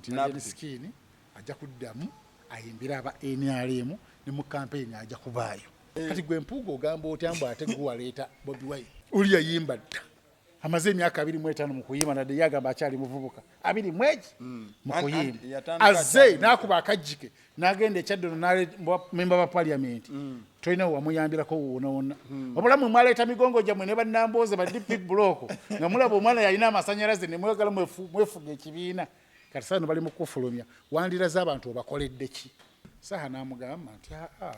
Nti Alien Skin ajja kuddamu ayimbire aba NRM ne mu kampeyini ajja kubaayo. Kati gwe Mpuuga ogamba otya mbu ate gwe waleeta Bobi Wine? Oli yayimba dda, amaze emyaka 25 mu kuyimba, nadde ye agamba akyali muvubuka 20 mu kuyimba. Azze n'akuba akajjike n'agenda ekyaddono memba ba parliament, tolina wamuyambirako wona wonna. Wabula mwe mwaleeta migongo gyammwe ne bannambooze ba DP block nga mulaba omwana yalina amasanyalaze ne mwagala mwefuga ekibiina. Kati saano bali mu kufulumya wandira z'abantu, obakoledde ki? Saha n'amugamba nti, "Aa,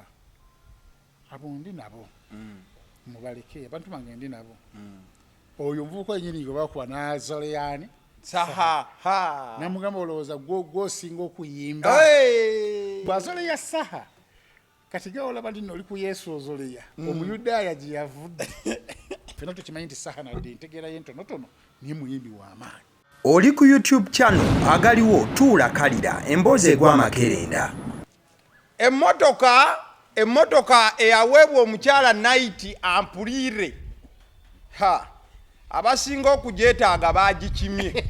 abo ndi nabo, mubaleke, abantu bange ndi nabo." Oyo omuvubuka wenyini gwe bakuba n'azoleyaani. Saha ha. Namugamba, "Olowooza gwosinga okuyimba?" Hey! Bw'azoleya Saha, kati ga olaba nti nno oli ku Yesu ozoleya Omuyudaaya gye yavudde. Fena tukimanyi nti Saha nadde entegeera ye ntonotono, naye muyimbi w'amaanyi. Oli ku YouTube channel agaliwo tuula kalira emboozi egwa amakerenda. Emmotoka eyaweebwa omukyala Night Ampulire, ha, abasinga okugyetaaga baagikimye.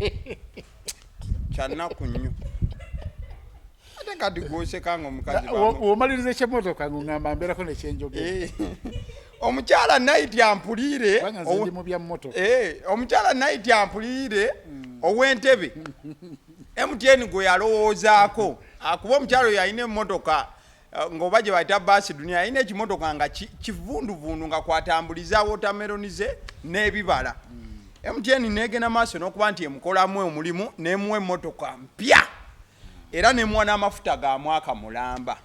Kyannaku nnyo. Ate kati gwoseka nga omukazi Omaliriza ekyemmotoka ngaongamba mbeerako nekyenjogera. Omukyala Night Ampulire Kubanga nze ndi mu bya mmotoka. Omukyala Night Ampulire ow'Entebe, MTN gwe yalowoozaako akuba omukyala oyo alina emmotoka, ng'oba gye bayita baasi dunia, alina ekimotoka nga kivunduvundu nga kwatambuliza watermelon ze n'ebibala. MTN negenda maaso n'okuba nti emukolamu omulimu, n'emuwa emmotoka mpya era nemuwa n'amafuta ga mwaka mulamba.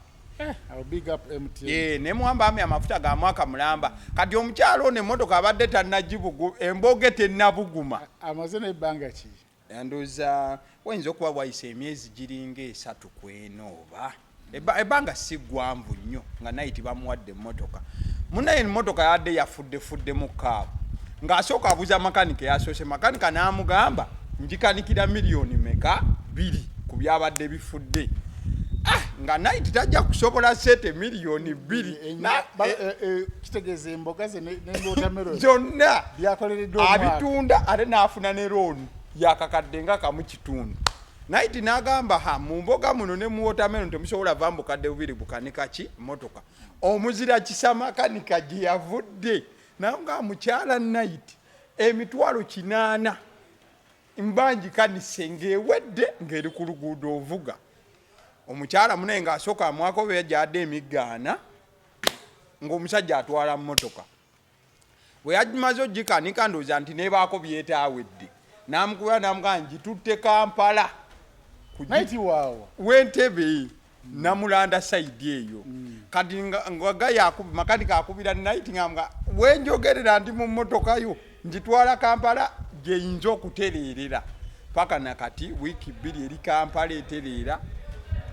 Awo big up MTN. Nemuwamba ami amafuta ga mwaka mulamba. Kati omukyalo ono emmotoka abadde tannagibugu, emboge tennabuguma. Amaze n'ebbanga ki? Ndowooza wayinza okuba wayise emyezi giringa 3 kweno oba ebbanga si ggwanvu nnyo nga Night bamuwadde emmotoka. Munaye emmotoka yadde yafuddefuddemu kaabu, ng'asooka abuuza makanika eyasoose. Makanika n'amugamba, "Njikanikira miliyoni meka?" 2 ku byabadde bifudde. Ah, nga Night tajja kusobola sente miliyoni 2. Kitegeeza emboga ze ne watermelon zonna byakolereddwa omwaka. Abitunda ate n'afuna ne looni yakakadde nga kamu kitundu. Night n'agamba, "Ha, mu mboga muno ne mu watermelon temusobola va bukadde 2 bukanika ki motoka." Omuzira kisa makanika gye yavudde naye nga mukyala Night 800,000 mba ngikanise ng'ewedde ng'eri ku luguudo ovuga. Omukyala munaye ng'asooka amwako be gyadde emigaana ng'omusajja atwala mmotoka. Bwe yagimaze ogikanika, ndowooza nti nebaako byetaawedde, n'amukubira n'amugamba, "Ngitutte Kampala." Night waawa? W'Entebe, Namulanda side eyo. Kati nga gaya makanika akubira Night nga wenjogerera ndi mu mmotoka yo, ngitwala Kampala gyeyinza okutereerera. Paka nakati wiiki 2 eri Kampala etereera.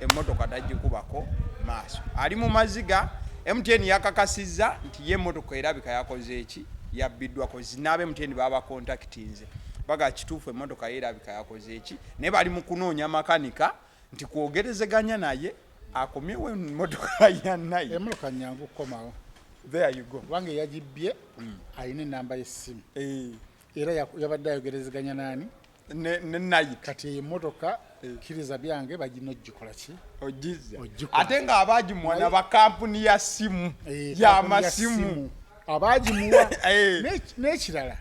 Emmotoka tagikubako maaso, ali mu maziga. MTN yakakasizza nti ye emmotoka erabika yakoze eki, yabbiddwako. N'aba MTN baba contactinze, baga kituufu emmotoka ye erabika yakoze eki, naye bali mu kunoonya makanika nti kwogerezeganya naye akomyewo emmotoka ya Night. Emmotoka nyangu kukomawo. There you go. Kubanga eyagibbye alina enamba y'essimu era yabadde ayogerezeganya naani? Ne Night. Kati eyo emmotoka, kkiriza byange, bagina ogikola ki? Ogizza. Ogikola. Ate ng'abaagimuwa naba kampuni ya simu Kampuni ya y'amasimu. Simu abagimuwa. N'ekirala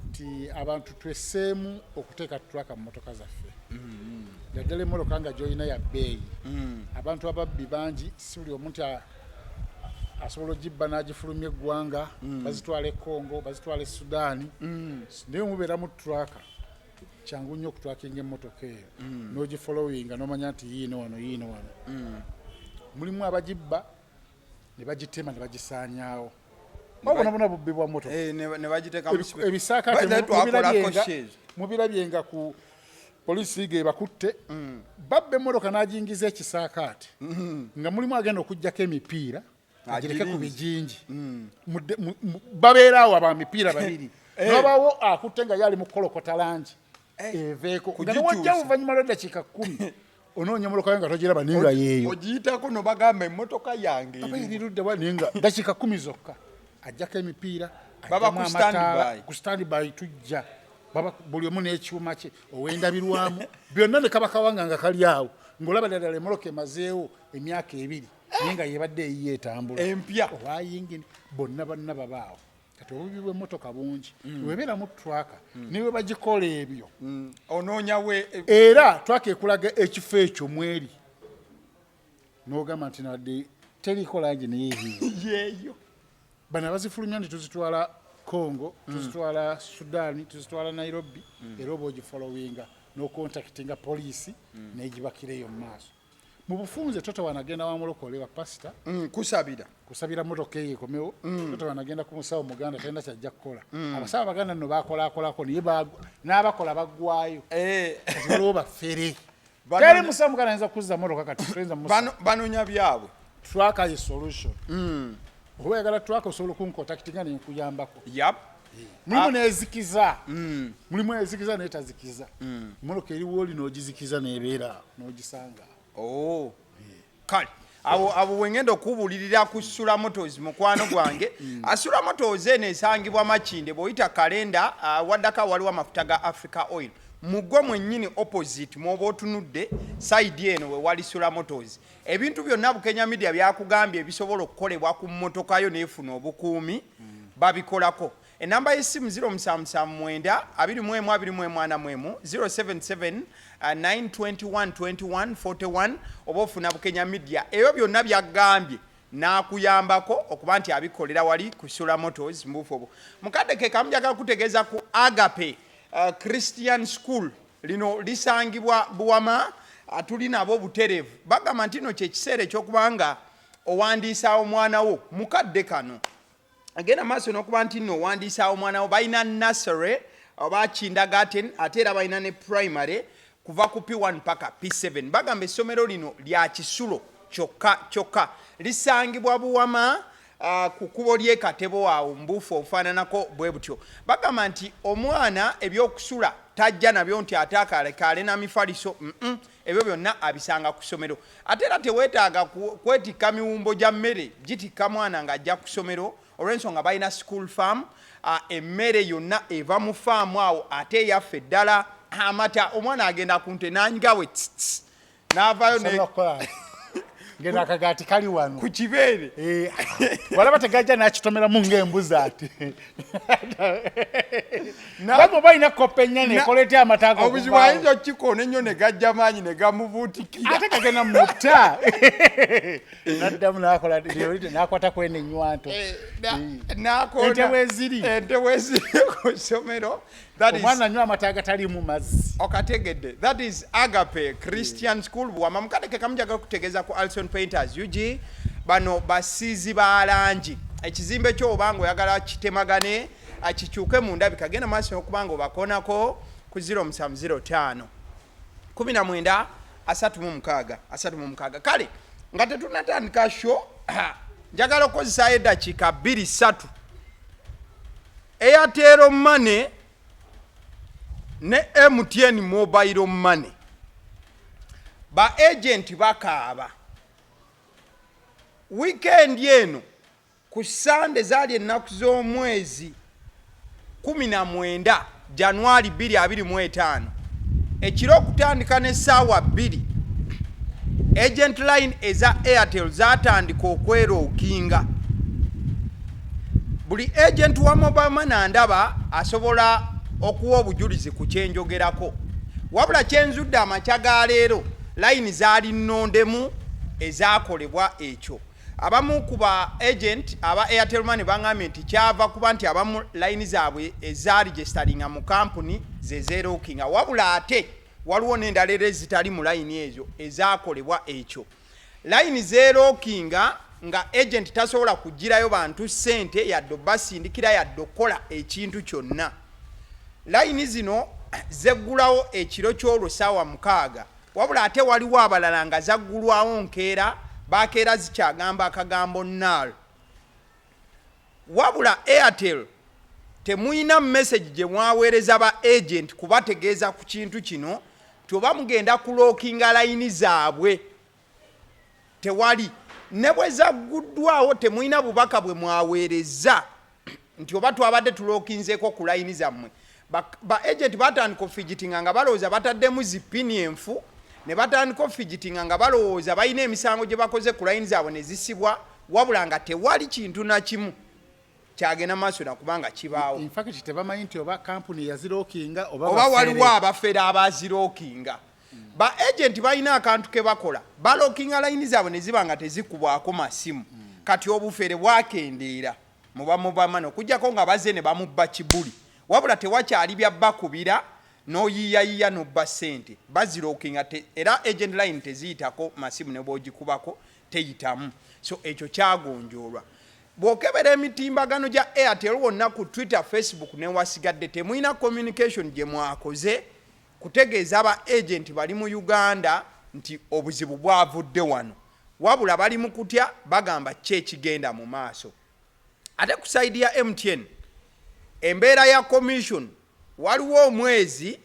nti abantu twesseemu okuteeka tracker mu motoka zaffe, naddala emmotoka nga gyolina ya bbeeyi. Abantu ababbi bangi, si buli omuntu asobola ogibba n'agifulumya eggwanga. Bazitwala e Congo, bazitwala e Sudaani, naye mubeeramu tracker, kyangu nnyo okutrackinga emmotoka eyo n'ogifollowinga n'omanya nti yiino wano, yiino wano. Mulimu abagibba ne bagitema ne bagisaanyaawo. Obona bubbi bwa mmotoka. Ne bagiteeka mu Ebisaakaate. By the way, twakolako shows. Mubirabye nga ku poliisi ge bakutte babba emmotoka n'agiyingiza ekisaakaate nga mulimu agenda okugjako emipiira agireke ku Agirinze. bijinji. Babeera awo abamipiira babiri, nobawo akutte nga ye ali mu kukolokota langi eveeko nga Kugikyusa. newajja oluvannyuma lw'eddakiika 10 onoonya emmotoka yo nga togiraba, naye nga yeeyo. Ogiyitako nobagamba, "Emmotoka yange Aba eri." eri ludda wa, naye nga dakiika 10 zokka ajjako emipiira, Baba ajjamu ku amataala. standby. Ku standby, tujja. Baba buli omu n'ekyuma kye ow'endabirwamu byonna ne kaba kawanga nga kali awo ng'olaba ddala emmotoka emazeewo emyaka 2 naye nga yebadde eyiye etambula Empya. Owa yingini bonna banna babaawo. Kati obubi bw'emmotoka bungi, webeeramu tracker ne bwe bagikola ebyo, Onoonya we era tracker ekulaga ekifo ekyo mweri n'ogamba nti nadde teriko langi naye ehiye. Yeeyo. Bano abazifulumya nti tuzitwala Congo, tuzitwala Sudan, tuzitwala Nairobi, era oba ogifollowinga n'ocontactinga poliisi n'egibakireyo mu maaso. Mu bufunze toto wanagenda wa mulokole wa pasita Kusabira. Kusabira motoka eyo ekomewo. Toto wanagenda ku musawo muganda, talina kyajja kukola. Abasawo abaganda nno bakolakolako naye n'abakola baggwayo. Kati waliwo bafere. Teri musawo muganda ayinza kuzza motoka kati toyinza musa. Banonya byabwe. Tracker is solution. Oba oyagala tracker osobola okuncontactinga nenkuyambako. Mulimu nezikiza, mulimu ezikiza naye tazikiza. Emotoka eriwo oli n'ogizikiza nebeera awo n'ogisanga. Oh. Kale awo wengenda okubuulirira ku Sula Motors, mukwano gwange. Asula Motors eno esangibwa Makinde, bw'oyita Kalenda, waddako waliwo amafuta ga Africa Oil, mugwe mwennyini opposite mwoba otunudde side eno we wali Sula Motors. Ebintu byonna Bukenya Media byakugambye ebisobola okukolebwa ku mmotoka yo neefuna obukuumi, babikolako. Enamba y'essimu 0779 21 21 41, 077 921 21 41, oba ofuna Bukenya Media, ebyo byonna byagambye n'akuyambako okuba nti abikolera wali ku Sula Motors mubuufu obwo. Mukadde ke kamu njagala kutegeeza ku Agape Christian School. Lino lisangibwa Buwama, tuli nabo butereevu. Bagamba nti no kyekiseera ekyokubanga owandiisa omwana wo. Mukadde kano agenda maaso n'okuba nti nno owandiisa omwana wo. Balina nursery oba kindergarten, ate era balina ne primary kuva ku P1 paka P7. Bagamba essomero lino lya kisulo kyokka kyokka. Lisangibwa Buwama, ku kkubo ly'e Katebo awo mbuufu obufaananako bwe butyo. Bagamba nti omwana ebyokusula tajja nabyo nti ate akalekaale na mifaliso, ebyo byonna abisanga ku ssomero. Ate era teweetaaga kwetikka miwumbo gya mmere gitikka mwana ng'ajja ku ssomero, olw'ensonga balina school farm. Emmere yonna eva mu faamu awo, ate eyaffe ddala. Amata, omwana agenda ku nte n'anyigawe tss n'avaayo Osobola okukola ngeno akagaati kali wano ku kibeere. Walaba tegajja n'akitomeramu ng'embuzi ati baba oba alina kopa ennyana ekola etya amata ago Obuzibu okuvaawo? Ayinza okukikoona ennyo ne gajja maanyi ne gamubuutikira. Ate kagenda mutta, naddamu nakola nakwata kwene enywanto. N'akoona. Ente weeziri. Ente weeziri ku ssomero. That is Omwana anywa amata agataliimu mazzi. Okategedde, that is Agape Christian School, Buwama. Mukadde ke kamu njagala okutegeeza ku Alson Painters UG. Bano basiizi ba langi. Ekizimbe kyo oba nga oyagala kitemagane, kikyuke mu ndabika, genda maaso n'okuba nga obakoonako ku 0705 19 36 36. Kale nga tetunatandika show, njagala okukozesaayo eddakiika 2 3. Airtel Money ne MTN Mobile Money, ba agent bakaaba. Weekend eno ku Sande zaali ennaku z'omwezi 19 Januari 2025 ekiro okutandika n'essaawa 2, agent line eza Airtel zatandika okwerookinga. Buli agent wa mobile money andaba asobola okuwa obujulizi ku kyenjogerako. Wabula kyenzudde amakya ga leero, layini zaali nnondemu ezakolebwa ekyo. Abamu ku ba agent aba Airtel Money bangambye nti kyava kuba nti abamu layini zaabwe ezaregisteringa mu kampuni ze zeerookinga, wabula ate waliwo n'endala era ezitali mu layini ezo ezakolebwa ekyo. Layini zeerookinga nga agent tasobola kugirayo bantu ssente, yadde obasindikira, yadde okukola ekintu kyonna. Layini zino zeggulawo ekiro ky'olwo ssaawa 6, wabula ate waliwo abalala nga zaggulwawo nkeera, bakeera zikyagamba akagambo null. Wabula Airtel temulina message gye mwaweereza ba agent kubategeeza ku kintu kino nti oba mugenda kulookinga layini zaabwe. Tewali, ne bwe zagguddwawo temulina bubaka bwe mwaweereza nti oba twabadde tulookinzeeko ku layini zammwe. Ba agent batandika ofidgetinga nga balowooza bataddemu zi PIN enfu, ne batandika ofidgetinga nga balowooza balina emisango gye bakoze ku layini zaabwe ne zisibwa, wabula nga tewali kintu na kimu kyagenda maaso nakubanga kibaawo. In fact tebamanyi nti oba kampuni yazilockinga oba oba waliwo abafere abazilockinga. Ba agent balina akantu ke bakola, balockinga layini zaabwe ne ziba nga tezikubwako masimu. Kati obufere bwakendeera muba mubamana okuggyako nga bazze ne bamubba kibuli, wabula tewakyali bya bakubira n'oyiiyayiiya n'obba ssente. Bazilockinga era agent line teziyitako masimu, ne bw'ogikubako teyitamu. So ekyo kyagonjoolwa. Bw'okebera emitimbagano gya Airtel wonna ku Twitter, Facebook ne wasigadde, temulina communication gye mwakoze kutegeeza ba agent bali mu Uganda nti obuzibu bwavudde wano, wabula bali mu kutya, bagamba ki ekigenda mu maaso. Ate ku side ya MTN, embeera ya commission, waliwo omwezi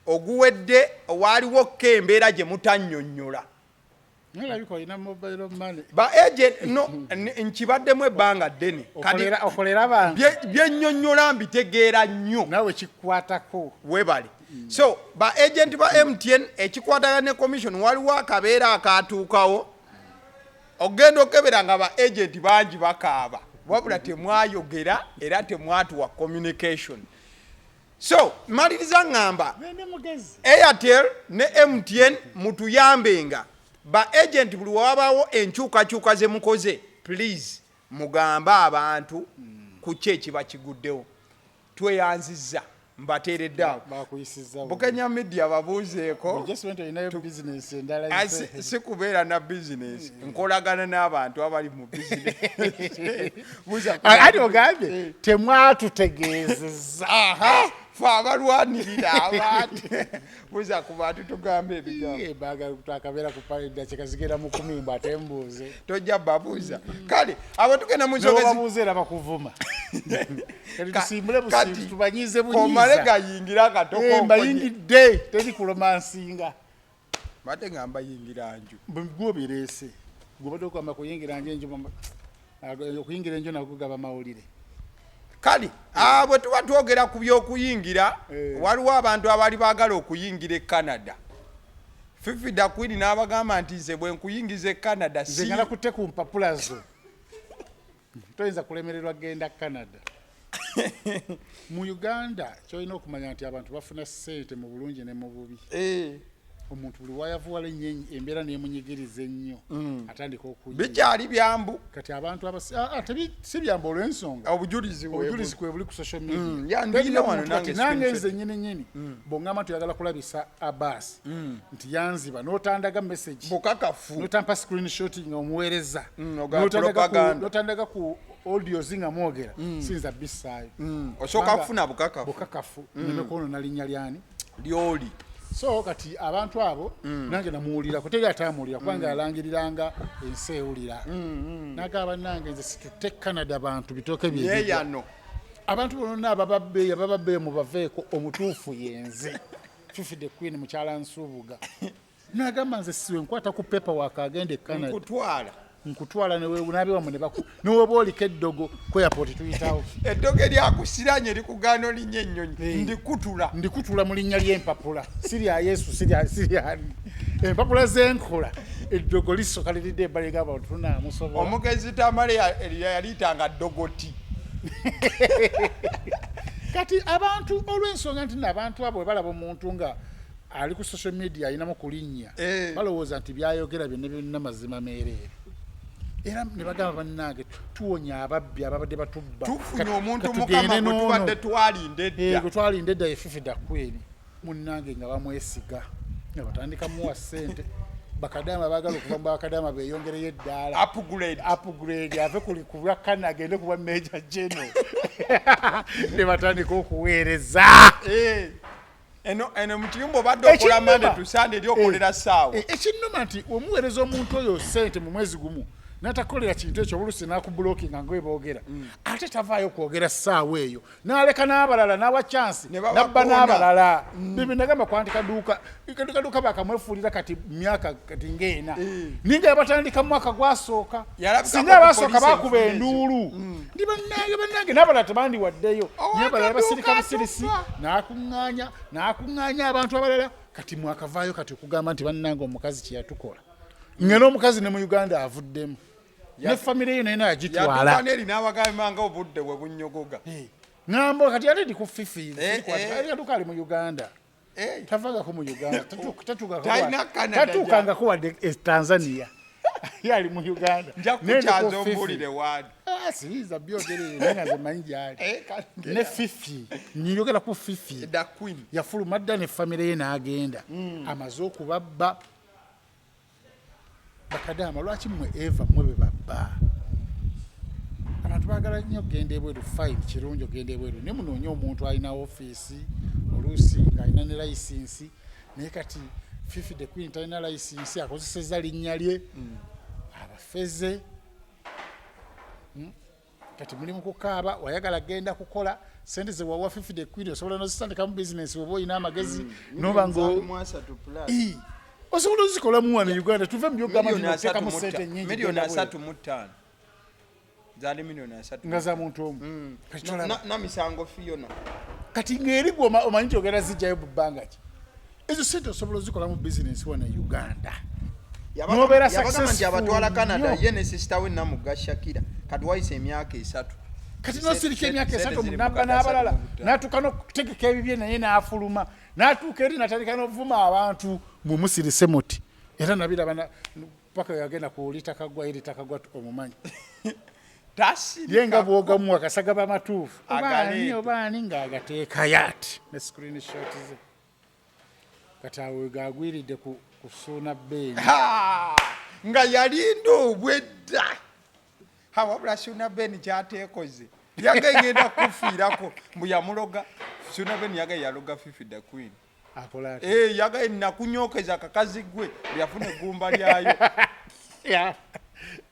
oguwedde waaliwo ko embeera gye mutannyonnyola. Nolabika olina mobile money. Ba agent no, nkibaddemu ebbanga ddene. Kati okolera abantu. Byennyonnyola mbitegeera nnyo. Naawe kikukwatako. Webale. So ba agent ba MTN ekikwatagana ne commission, waliwo akabeera akatuukawo ogenda okebera nga ba agent bangi bakaaba, wabula temwayogera era temwatuwa communication. So maliriza ŋŋamba Nende mugezi. Airtel ne MTN mutuyambenga ba agent, buli wewabaawo enkyukakyuka ze mukoze, please mugambe abantu ku ki ekiba kiguddewo. Tweyanzizza, mbateeredde awo. Bakuyisizza. Bukenya Media babuuzeeko. Just went olinayo business endala. Ah, si kubeera na bizinesi, nkolagana n'abantu abali mu bizinesi. Buuza ku Ati ogambye temwatutegeezezza. Aha, fe abalwanirira abantu, buuza ku bantu tugambe ebigambo. Baga twakabeera ku dakiika zigenda mu 10 mbu ate mbuuze. Tojja babuuza. Kale abo tugenda mu nsonga Nobabuuza era bakuvuma. Kati tusimbule kati busimbu tubanyize komale bunyiza. Gayingira akatoko. Mbayingidde, teri kulomansinga. Mbadde nga mbayingira nju. Gwe obireese, gwe obadde okugamba kuyingira nju, enju okuyingira enju nagwo gaba mawulire. Kale bwe tuba twogera ku byokuyingira, waliwo abantu abaali baagala okuyingira e Canada. Fifi da Queen n'abagamba nti nze bwe nkuyingiza e Canada nze ngala kutte ku mpapula zo, toyinza kulemererwa kugenda Canada. Mu Uganda kyolina okumanya nti abantu bafuna ssente mu bulungi ne mu bubi. Omuntu buli wayavuwala ennyo embeera nemunyigiriza ennyo, atandika okuyiiya. Bikyali byambu. Kati abantu si byambu olw'ensonga obujulizi obujulizi kwe buli ku social media. Ya, ndiyina wano Kati nange nange screenshot. Nze nyini nyini bw'oŋŋamba nti oyagala kulabisa Abbas nti yanziba, n'otandaga message, bukakafu, n'otampa screenshot nga omuweereza, oga propaganda. N'otandaga ku audios nga mwogera, siyinza bissaayo. Osooka Kubanga kufuna bukakafu. Bukakafu nneme kwonoona linnya lyani. Lyoli. So kati abantu abo nange namuwulirako, teri atamuwulira kubanga alangiriranga ensi ewulira, nagamba nange nze situtte Canada bantu bitooke byebigwa. Yeyano. Abantu bonna abababbeeyo abababbeeyo mubaveeko, omutuufu yenze Fifi the Queen mukyala Nsubuga. Nagamba nze siwe nkwata ku paper waka agenda e Canada. Nkutwala. Nkutwala nabewamu neweba oliko eddogo ku airport tuyitawo. Eddogo eryakusiranye likugaana olinnya ennyonyi, ndikutula. Ndikutula mu linnya ly'empapula, si lya Yesu, si lyani, empapula zenkola, eddogo lisoka liridde ebbali gamba tunaamusobola. Omugezi Tamale yaliyitanga ddogoti. Kati abantu olw'ensonga nti naabantu abo bwe balaba omuntu nga ali ku social media alinamu kulinnya, balowooza nti byayogera byonna byonna mazima meereere, era ne bagamba bannange tuwonya ababbi ababadde batubba. Tufunye omuntu Kati mukama tugende gwe n'ono. tubadde twalinda edda. Gwe twalinda edda ye Fifi da Queen. Munnange nga bamwesiga nga batandika muwa ssente, bakadaama baagala okuva mu bakadaama beeyongereyo eddaala. Upgrade. Upgrade, ave ku bwa kana agende ku bwa major general, ne batandika okuweereza. Eno eno mu kiyumba obadde okola Monday to Sunday, eri okolera ssaawa. Ekinnuma nti omuweereza omuntu oyo ssente mu mwezi gumu Natakolera kintu ekyo oluusi n'akublockinga nga bweboogera. Ate tavaayo kwogera ssaawa eyo, n'aleka n'abalala n'awa chance Ne n'abba babakoona. N'abalala. Bibi nagamba kwanti kaduuka kaduuka bakamwefuulira kati myaka kati ng'ena, naye nga yabatandika mu mwaka gwasooka. Yalabikako Singa ku abasooka poliisi bakuba enfumo ezo. enduulu ndi bannange bannange, n'abalala tebandiwaddeyo, naye abalala basirika busirisi. N'akuŋŋaanya abantu abalala. Kati mwakavaayo kati okugamba nti bannange, omukazi kyeyatukola, nga n'omukazi ne mu Uganda avuddemu ne famire ye naye yagitwala. Yatuuka neri n'abagamba nga obudde bwe bunnyogoga. Ŋŋamba kati ate ndi ku Fifi. Yatuuka ali mu Uganda. Tavangako mu Uganda. Talina Canada. Tatuukangako wadde e Tanzania, ye ali mu Uganda. Nja Naye ndi ku kukyaza Fifi. ombuulire waali. Ah, siyinza byogerere, naye nga nze manyi gyali. Kale. Ne Fifi, nyiyogera ku Fifi. The Queen. Yafuluma dda ne famire ye n'agenda, amaze okubabba. Bakadaama, lwaki mmwe eva mmwe be babba? Abantu baagala nnyo okugenda ebweru. Fine, kirungi okugenda ebweru, naye munoonye omuntu alina ofiisi, oluusi ng'alina ne layisinsi. Naye kati Fifi the Queen talina layisinsi, akozesezza linnya lye, abafeze. Kati muli mu kukaaba. Wayagala genda kukola, sente ze wawa Fifi the Queen osobola nozitandikamu bizinesi oba olina amagezi noba nga Mu 30 plus. Ii, osobola ozikolamu wano e Uganda. Tuve mu byogamba nti Miliyoni oteekamu 35. sente nyingi Miliyoni genda bweru. 35 zaali, miliyoni 30. Nga za muntu omu. Kati tolaba. Namisango Fiona. Kati ng'eri gwe omanyi nti ogenda zijjayo mu bbanga ki? Ezo sente osobola ozikolamu bizinesi wano e Uganda. N'obeera Yabagamba nti successful abatwala Canada, nnyo. ye ne sister we Namugga Shakira. Kati wayise emyaka 3. Kati nosirika emyaka Sente 3 ziri munabba mukadde n'abalala. 35. N'atuuka n'okutegeka ebibye, naye n'afuluma n'atuuka eri natandika n'ovuma abantu mwemusirise muti. Era nabiraba paka yagenda ku litakagwa eri takagwa omumanyi. Tasirika. Ye nga bwogamuwa akasaga bamatuufu obaani Agaleete. obaani ng'agateekayo ati ne screenshot ze. Kati awo gagwiridde ku Suuna Ben. Ha! Nga yalinda obwedda. Ha, wabula Suuna Ben kyateekoze, yagaye ngenda kufiirako mbu yamuloga. Suuna Ben yagaye yaloga Fifi the Queen. Akola ati. Eh, yagaye nakunyokeza akakazi gwe yafuna eggumba lyayo.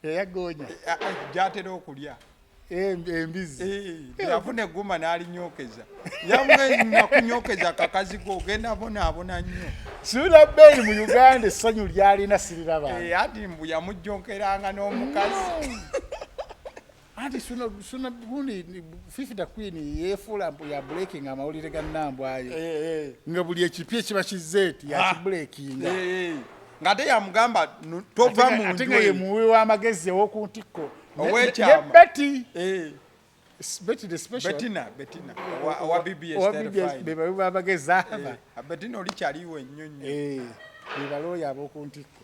Eyagonya. Ah, ah, gyatera okulya. Embizi. Eh, yafuna eggumba n'alinyokeza, yamwe nakunyokeza akakazi gwe ogenda bonaabona nnyo. Suuna Ben mu Uganda essanyu lyalina siriraba. Eh, anti mbu yamujjonkeranga n'omukazi. Anti suna gundi Fifi the Queen yeefuula mbu ya breaking amawulire ga Nambwayo, Eh, eh. nga buli ekipya ekiba kizze eti yakibreakinga. Eh, eh. Ng'ate yamugamba tova mu Ate nju nga ye eyo. muwi w'amagezi ow'oku ntikko. Ow'ekyama. Ne Betty. Betty the special. Betina owa BBS. Owa BBS. Terrified. Be bawi b'amagezi aba. Eh, Betina oli kyaliwo ennyo nnyo. Eh, be balooya ab'oku ntikko.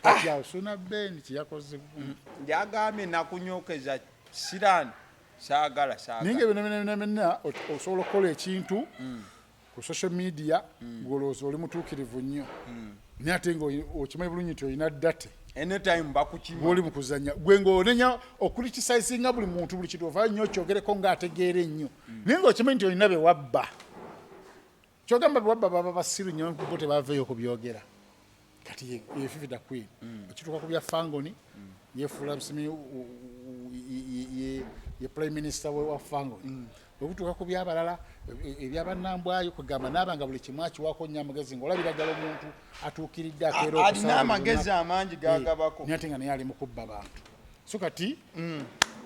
Kati awo Suuna Ben kyeyakoze. Yagambye nakunyokeza sirani, saagala Naye nga saagala. bino bino bino bino osobola okukola ekintu ku social media ng'olowooza oli mutuukirivu nnyo, naye ate nga okimanyi bulungi nti olina date. Anytime bakukima. Gwoli mu kuzannya, gwe ng'onenya okucriticizinga buli muntu, buli kintu ovaayo nnyo okyogereko ng'ategeera ennyo, naye ng'okimanyi nti olina be wabba. Kyogamba be wabba baba basiru nnyo, bo tebaveeyo kubyogera. Kati ye Fifi da Queen okituuka ku bya Fangoni, yefuula musimi ye prime minister wa Fangoni. Bwe butuuka ku byabalala ebyabannambwayo, kwegamba naaba nga buli kimu akiwaako nnyo amagezi, ng'olabira ddala omuntu atuukiridde akeera Alina okusaba buli amagezi lunaku. amangi gagabako. Naye ate nga naye ali mu kubba bantu. So kati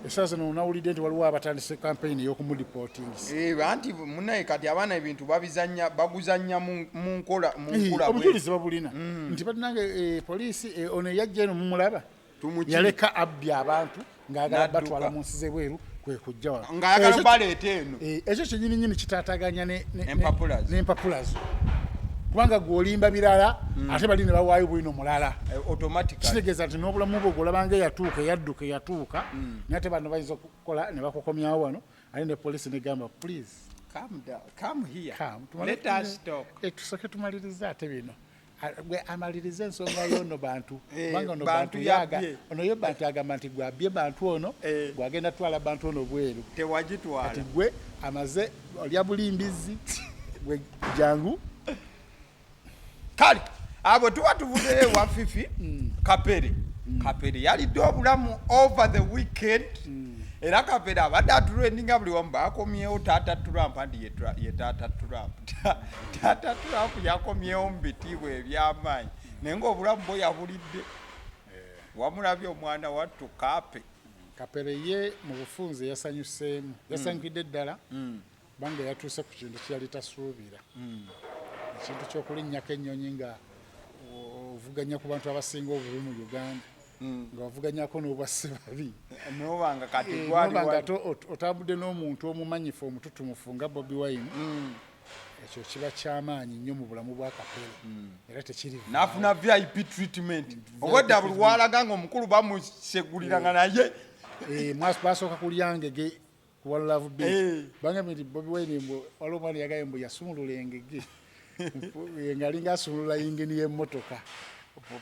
esaa zino nawulidde nti waliwo abatandise campaign ey'okumudeportingisa. Eh, anti munaye kati abaana ebintu babizanya, baguzanya mu nkola mu nkula bwe. Obujulizi babulina nti bannange, poliisi, ono eyajja eno mumulaba. Tumukime. Yaleka abbye abantu ng'ayagala N'adduka. batwala mu nsi z'ebweru, kwe kujja wano Ng'ayagala baleeta eno. Ekyo kyenyini nyini kitaataganya Empapula zo. n'empapula zo, kubanga gweolimba birala, ate bali ne bawaayo bwino mulala. Automatically. Kitegeeza nti n'obulamu bwo gwolabanga eyatuuka, eyadduka, eyatuuka, naye ate bano bayinza okukola ne bakukomyawo wano, ate ne poliisi negamba, "Please, Come down, come here. come." Let us talk. Tusooke tumalirize ate bino. Gwe amalirize ensonga y'ono bantu, kubanga ono Bantu bantu yaga yabbye. ono ye bantu agamba nti gwe abbye bantu ono, gwagenda twala bantu ono bweru. Tewagitwala. Kati gwe amaze olya bulimbizi, gwe jangu. Kale abo tuba tuvuddeyo ewa Fifi Kapere. Kapere yalidde obulamu over the weekend. Era Kapere abadde atrendinga buli wamu, bakomyewo taata Trump, anti ye taata Trump. Taata Trump yakomyewo mu bitiibwa eby'amaanyi, naye ng'obulamu bwe yabulidde. Wamulabye omwana wattu Kape? Kapere ye mu bufunze yasanyuseemu, yasanyukidde ddala, kubanga yatuuse ku kintu kyeyali tasuubira, ekintu ky'okulinnyako ennyonyi nga ovuganya ku bantu abasinga obubi mu Uganda, nga wavuganyako n'obwassebabi. Nobanga kati gwali noba nga ate otambudde n'omuntu omumanyifu omututumufu nga Bobi Wine, ekyo kiba kyamaanyi nnyo mu bulamu bwa Kapere, era tekiri N'afuna VIP treatment. Obwedda buli walaga nga omukulu bamusegulira nga naye Basooka kulya ngege ku One Love Beach. Bagambye nti Bobi Wine, mbu waliwo omwana yagambye mbu yasumulula engege ng'alinga asumulula yingini y'emmotoka,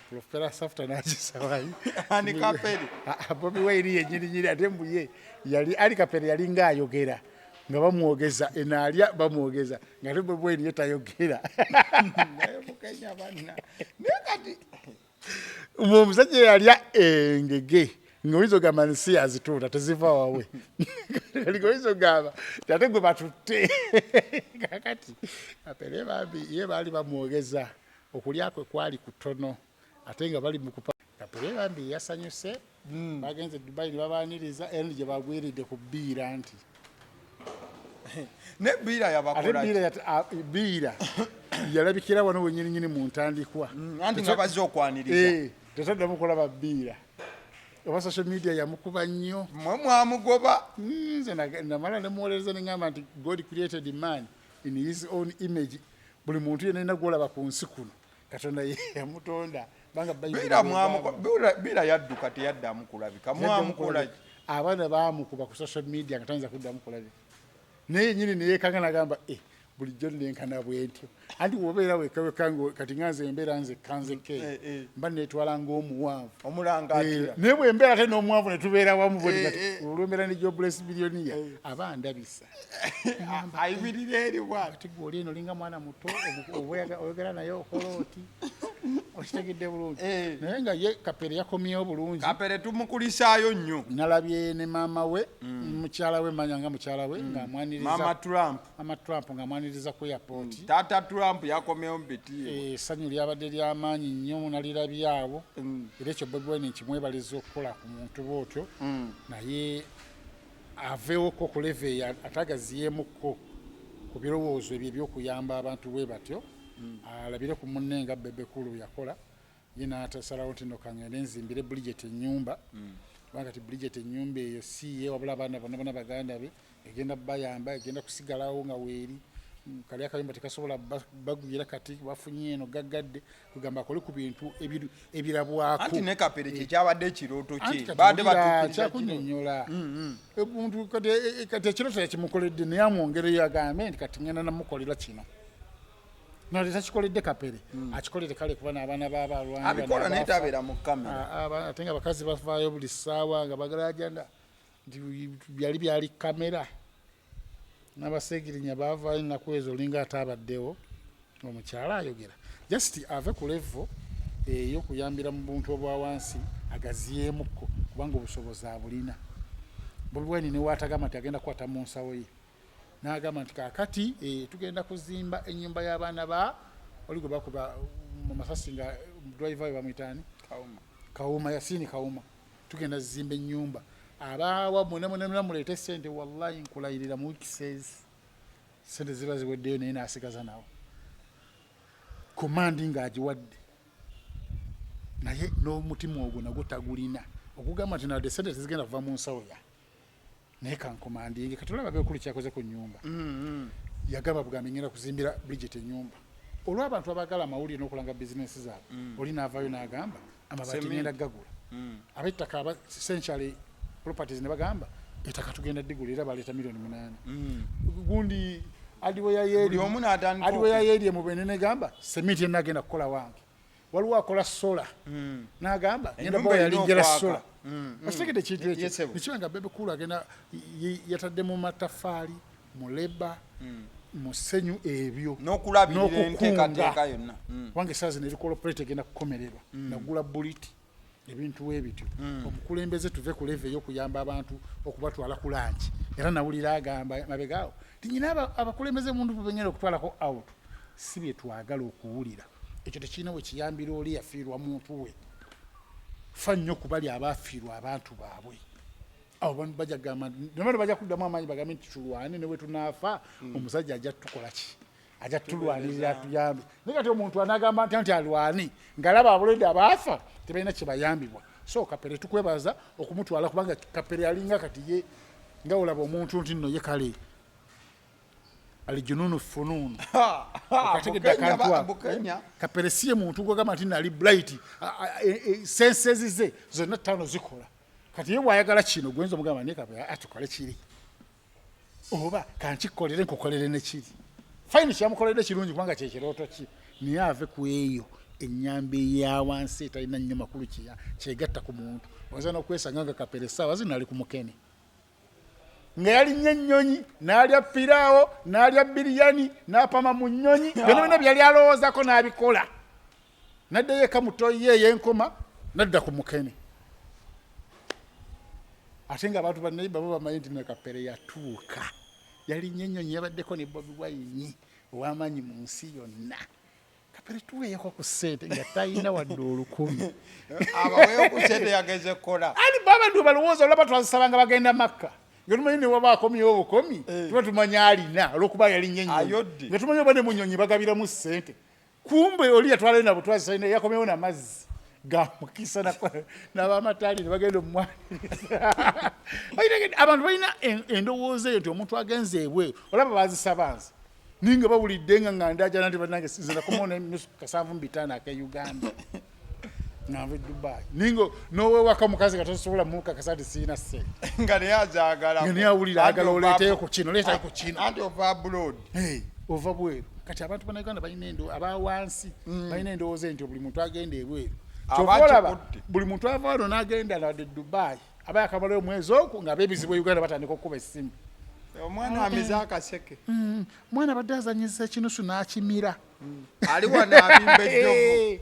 Profera Safta n'agisawayi. Ani, Kapere? Bobi Wine yennyini nyini. Ate mbu ye yali ali Kapere yalinga ayogera nga bamwogeza, enaalya bamwogeza, nga ate Bobi Wine ye tayogera. Naye Mukenya banna, naye kati Mwe omusajja yalya engege ng'oyinza ogamba nsi yazituula teziva wawe, kati oyinza ogamba nti ate gwe batutte. Kakati Kapere bambi ye baali bamwogeza, okulya kwe kwali kutono, ate nga bali mukupa. Kapere bambi yasanyuse. Bagenze Dubai ne babaniriza, era gye bagwiridde ku bbiira nti Ne biira Ate yabakola. Biira yalabikira wano wenyininyini mu ntandikwa. Anti nga bazze okwaniriza. Tetaddamu kulaba bbiira, oba social media yamukuba nnyo. Mwe mwamugoba. Nze namala nemuwolereza neŋŋamba nti God created man in his own image. Buli muntu yenna yenna gwolaba ku nsi kuno, Katonda ye yamutonda, banga Bayibuli Biira bw'egamba. Biira yadduka, teyaddamu kulabika. Yaddamu Mwamukola. Kulabika. Abaana bamukuba ku social media nga tayinza kuddamu kulabika, naye yenyini neyekanga nagamba, "Eh, bulijjo nenkana bwentyo." Anti wobeera wekaweka kati nga nze embeera nzekka nzekka eyo, mba netwala ng'omuwanvu. Omulangaatira. Naye bwe mbeera ate n'omuwanvu ne tubeera wamu bwe kati, olwembeera ne Jobless Billionaire aba ndabisa. Ayimirira eri bwati. Ati gwe oli eno olinga mwana muto, oyogera naye okola oti, okitegedde bulungi? Naye nga ye Kapere yakomyewo bulungi. Kapere tumukulisaayo nnyo. Nalabye ne maama we, mukyala we, manya nga mukyala we ng'amwaniriza. Mama Trump. Mama Trump ng'amwaniriza ku airport. Taata Trump yakomyewo mu bitiibwa. Essanyu lyabadde lyamaanyi nnyo, nalirabye awo. Era ekyo Bobi Wine nkimwebaliza okukola ku muntu bwotyo, naye aveewoko ku level eyo, ate agaziyeemukko ku birowoozo ebyo ebyokuyamba abantu bwe batyo, alabire ku munne nga Bebe Cool bwe yakola ye n'atasalawo nti no kangende nzimbire Bridget ennyumba, kubanga kati Bridget ennyumba eyo si ye, wabula abaana bonna bonna baganda be, egenda bayamba, egenda kusigalawo nga weeri. Kali akayumba tekasobola bagwira, kati bafunye eno gaggadde, kugamba akole ku bintu ebirabwako. Anti ne Kapere kyekyabadde ekirooto Anti kye kati baadde wulira, batuukiriza kino. Kyakunnyonnyola omuntu kati, kati ekirooto yakimukoledde, naye amwongereyo agambe nti kati ngenda namukolera kino, nate takikoledde Kapere, akikolere kale kuba n'abaana b'abalwanyi. Abikola naye tabeera mu kamera. Ate nga abakazi bavaayo buli ssaawa nga bagala agenda nti byali byali kamera, n'abaseegirinya baavaayo ennaku ezo, olinga ate abaddewo omukyala ayogera. Just ave ku level ey'okuyambira mu buntu obwa wansi, agaziyeemukko, kubanga obusobozi abulina. Bobi Wine newaatagamba nti agenda kukwata mu nsawo ye n'agamba nti kaakati tugenda kuzimba ennyumba y'abaana ba oli gwe bakuba mu masasi nga driver we bamuyitaani? Kawuma. Kawuma, Yasini Kawuma, tugenda zimba ennyumba, abaawa mwena mwena mwena muleete sente, wallahi nkulayirira mu weeks sente ziba ziweddeyo, naye n'asigaza nawo command ng'agiwadde, naye n'omutima ogwo nagwo tagulina okugamba nti nadde sente tezigenda kuva mu nsawo ya naye kancommandinge. Kati olaba Bebe Cool kyakoze ku nyumba, yagamba bugambi ngenda kuzimbira Bridget enyumba, olw'abantu abaagala amawulire n'okulanga bizinesi zaabwe, oli n'avaayo n'agamba amabaati Cement. ngenda gagula, ab'ettaka aba Century Properties ne bagamba ettaka tugenda digula, era baleeta miliyoni 8. Gundi hardware Buli omu n'atandika hardware yeeri emubene negamba semiti yenna agenda kukola wange, waliwo akola solar n'agamba ngenda Ennyumba bawa erina yalinjera okwaka. solar. Okitegedde ekintu ekyo? Yes, sir. Nekiba nga Bebe Cool agenda yatadde mu matafaali, mu labour, mu ssenyu ebyo N'okulabirira n'okukunga. enteekateeka yonna. Kubanga essaawa zino eri corporate egenda kukomererwa nagula buliti. Ebintu webityo omukulembeze tuve ku level ey'okuyamba abantu okubatwala ku lunch. Era nawulira agamba mabegaawo ti nyina abakulembeze muntu bengenda okutwalako out, si bye twagala okuwulira. Ekyo tekirina we kiyambira oli yafiirwa muntu we. Fa nnyo ku bali abaafiirwa abantu baabwe. Abo bantu bajja kugamba nabano bajja kuddamu amaanyi bagambe nti tulwane ne bwe tunaafa, omusajja ajja tukola ki, ajja tulwanirira atuyambe. Naye kati omuntu anagamba nti alwane ng'alaba abuledi abaafa tebalina kye bayambibwa. So Kapere tukwebaza okumutwala, kubanga Kapere alinga kati ye nga olaba omuntu nti nno ye kale alijununu funuunu. Okategedde akantu ako? Kapere si ye muntu gwagamba nti nali bright, senses ze zonna ttaano zikola. Kati ye bw'ayagala kino gwenza omugamba naye Kapere atukole kiri oba kankikolere nkukolere ne kiri. Fine, kyamukoledde kirungi kubanga kyekirooto ki, naye ave ku eyo ennyamba eya wansi etalina nnyo makulu kyegatta ku muntu. Oyinza n'okwesanga nga Kapere essaawa zino ali ku mukene nga yalinnya ennyonyi n'alya piraawo n'alya biriyani n'apama mu nnyonyi, byonna byonna byali alowoozako n'abikola, n'addayo eka mu toyi ye ey'enkoma n'adda ku mukene. Ate nga abantu baneiba bo bamanyi nti ne Kapere yatuuka, yalinnya ennyonyi, yabaddeko ne Bobi Wine ow'amaanyi mu nsi yonna. Kapere tuweeyeko ku ssente nga talina wadde 1000. Abaweeyo ku ssente yageze kukola. Ali baba ndio balowooza olaba twazisaba nga bagenda Makka, nga tumanyi ne waba akomyewo obukomi, tuba tumanyi alina olw'okuba yalinnya ennyonyi, nga tumanyi oba ne mu nnyonyi bagabiramu ssente. Kumbe oli yatwalayo nabo twazisaba yakomyewo n'amazzi ga mukisa n'abamataali ne bagenda omumwaniriza. Abantu balina endowooza eyo nti omuntu agenze ebweru olaba bazisaba nze ninga bawulidde nga ndajana nti bannange nze nakomawo ne nusu 75 ake Uganda nga nva e Dubai, ninga n'owewaka omukazi nga tosobola mukakasa nti sirina ssente, nga naye azaagala, nga naye awulira agala oleeteyo ku kino, leetayo ku kino, anti ova abroad. Ova bweru. Kati abantu bannayuganda balina aba wansi balina endowooza nti buli muntu agenda ebweru, kyova olaba buli muntu ava wano n'agenda nadde Dubai aba yakamalayo omwezi ogwo nga abeebizibu e Uganda batandika okukuba essimu. Omwana amize akaseke. Mwana abadde azanyisa ekinusu n'akimira. Ali wano abimba ejjovu.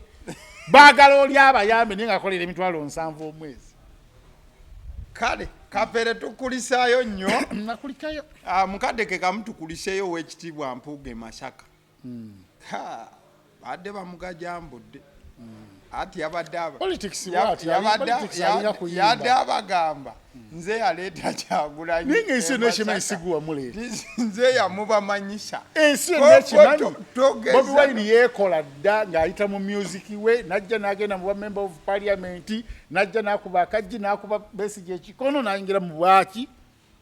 Baagala oli abayambe naye ng'akolera 70,000 omwezi. Kale Kapere tukulisaayo nnyo. Nakulikayo. Mukadde ke kamu tukuliseeyo ow'ekitiibwa Mpuuga e Masaka. Badde bamugajambudde. Ati yabadde yadde abagamba nze yaleeta Kyagulanyi. Naye ng'ensi yonna ekimanyi si wamuleeta. Nze yamubamanyisa. Ensi yonna ekimanyi. Bobi Wine yeekola dda ng'ayita mu music we, n'ajja n'agenda mu bwa member of parliament, n'ajja n'akuba akaggi, n'akuba Besigye ekikono, n'ayingira mu bwaki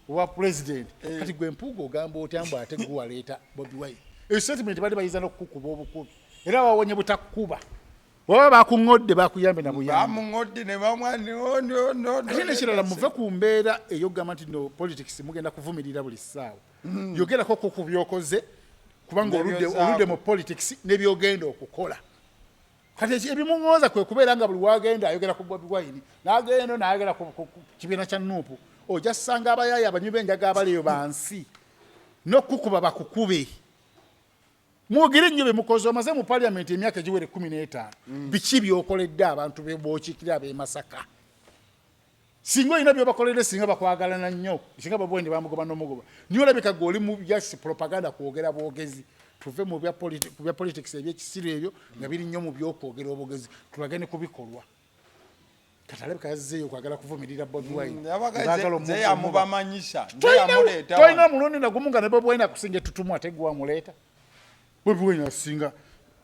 obwa president. Kati gwe Mpuuga ogamba otya mbu ate gwe waleeta Bobi Wine? Eyo statement bali bayinza n'okukukuba obukubi, era wawonye butakukuba. Baba bakuŋŋodde bakuyambe na buyambi. Bamuŋŋodde ne bamwa. Ate nekirala muve ku mbeera ey'okugamba nti no politics mugenda kuvumirira buli ssaawa. Yogerako ku byokoze kubanga oludde mu politics n'ebyogenda okukola. Kati ebimuŋŋooza kwe kubeera nga buli wagenda ayogera ku Bobi Wine, n'agenda n'ayogera ku kibiina kya NUP. Ojja ssanga abayaaye abanywi b'enjaga abaliyo bansi n'okukuba bakukube. Mwogere nnyo bye mukoze. Omaze mu parliament emyaka egiwera 15, biki by'okoledde abantu b'okiikirira ab'e Masaka? Singa olina by'obakoledde, singa bakwagalana nnyo, singa Bobi Wine bamugoba n'omugoba. Naye olabika gwe oli mu just propaganda, kwogera bwogezi. Tuve mu bya politics ebyekisiru ebyo nga biri nnyo mu by'okwogera obwogezi, tulage ne ku bikolwa. Kati alabika yazzeeyo kwagala kuvumirira Bobi Wine. Yamubamanyisa. Tolina mulundi nagumu nga ne Bobi Wine akusinga ettutumu, ate gwe wamuleeta. Bobi Wine asinga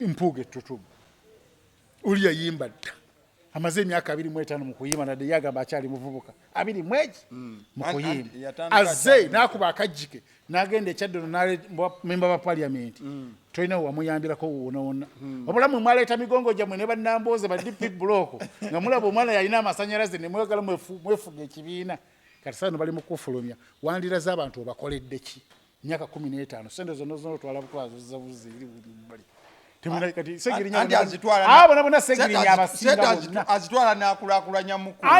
Mpuuga ettutumu. Oli yayimba dda, amaze emyaka 25 mu kuyimba, nadde ye agamba akyali muvubuka 20 mu kuyimba. Azze n'akuba akajjike n'agenda ekyaddono memba ba parliament, tolina wamuyambirako wona wonna. Obulamu mwaleeta migongo gyammwe ne bannambooze ba DP block nga mulaba omwana yalina amasanyalaze ne mwagala mwefuga ekibiina. Kati saano bali mu kufulumya wandira z'abantu, obakoledde ki myaka 15? Sente zonna zonna otwala butwazo zabuzi eri bali. Abo bona Segirinya abasinga bonna azitwala n'akulaakulanya mukulu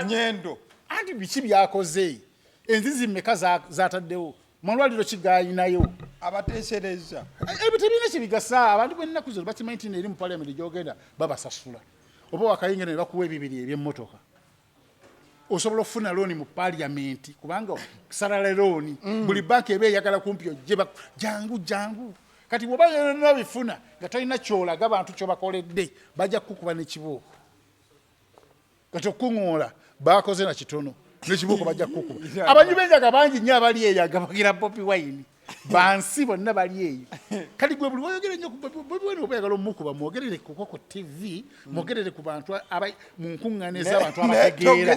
Nyendo. Anti biki byakoze? Enzizi mmeka zataddewo? Malwaliro ki gayinayo? Abateesereza. Ebyo tebirina kibigasa. Abantu b'ennaku zino bakimanyi nti eri mu parliament gyogenda babasasula. Oba wakayingira ne bakuwa ebibiri eby'emmotoka. Osobola okufuna looni mu parliament kubanga salala looni. Buli banka eba eyagala kumpi ojje jangu jangu. Kati bw'oba yonna bifuna nga tolina ky'olaga bantu ky'obakoledde, bajja kukukuba n'ekibuuko. Kati okukuŋoola baakoze na kitono, n'ekibuuko bajja kukukuba. Abanywi b'enjaga bangi nnyo abali eyo agabagira Bobi Wine. Bansi bonna bali eyo. Kati gwe buli woyogera nnyo ku Bobi Wine oba oyagala omukuba, mwogerere kuko ku TV, mwogerere ku bantu mu nkuŋŋaana ez'abantu abategeera.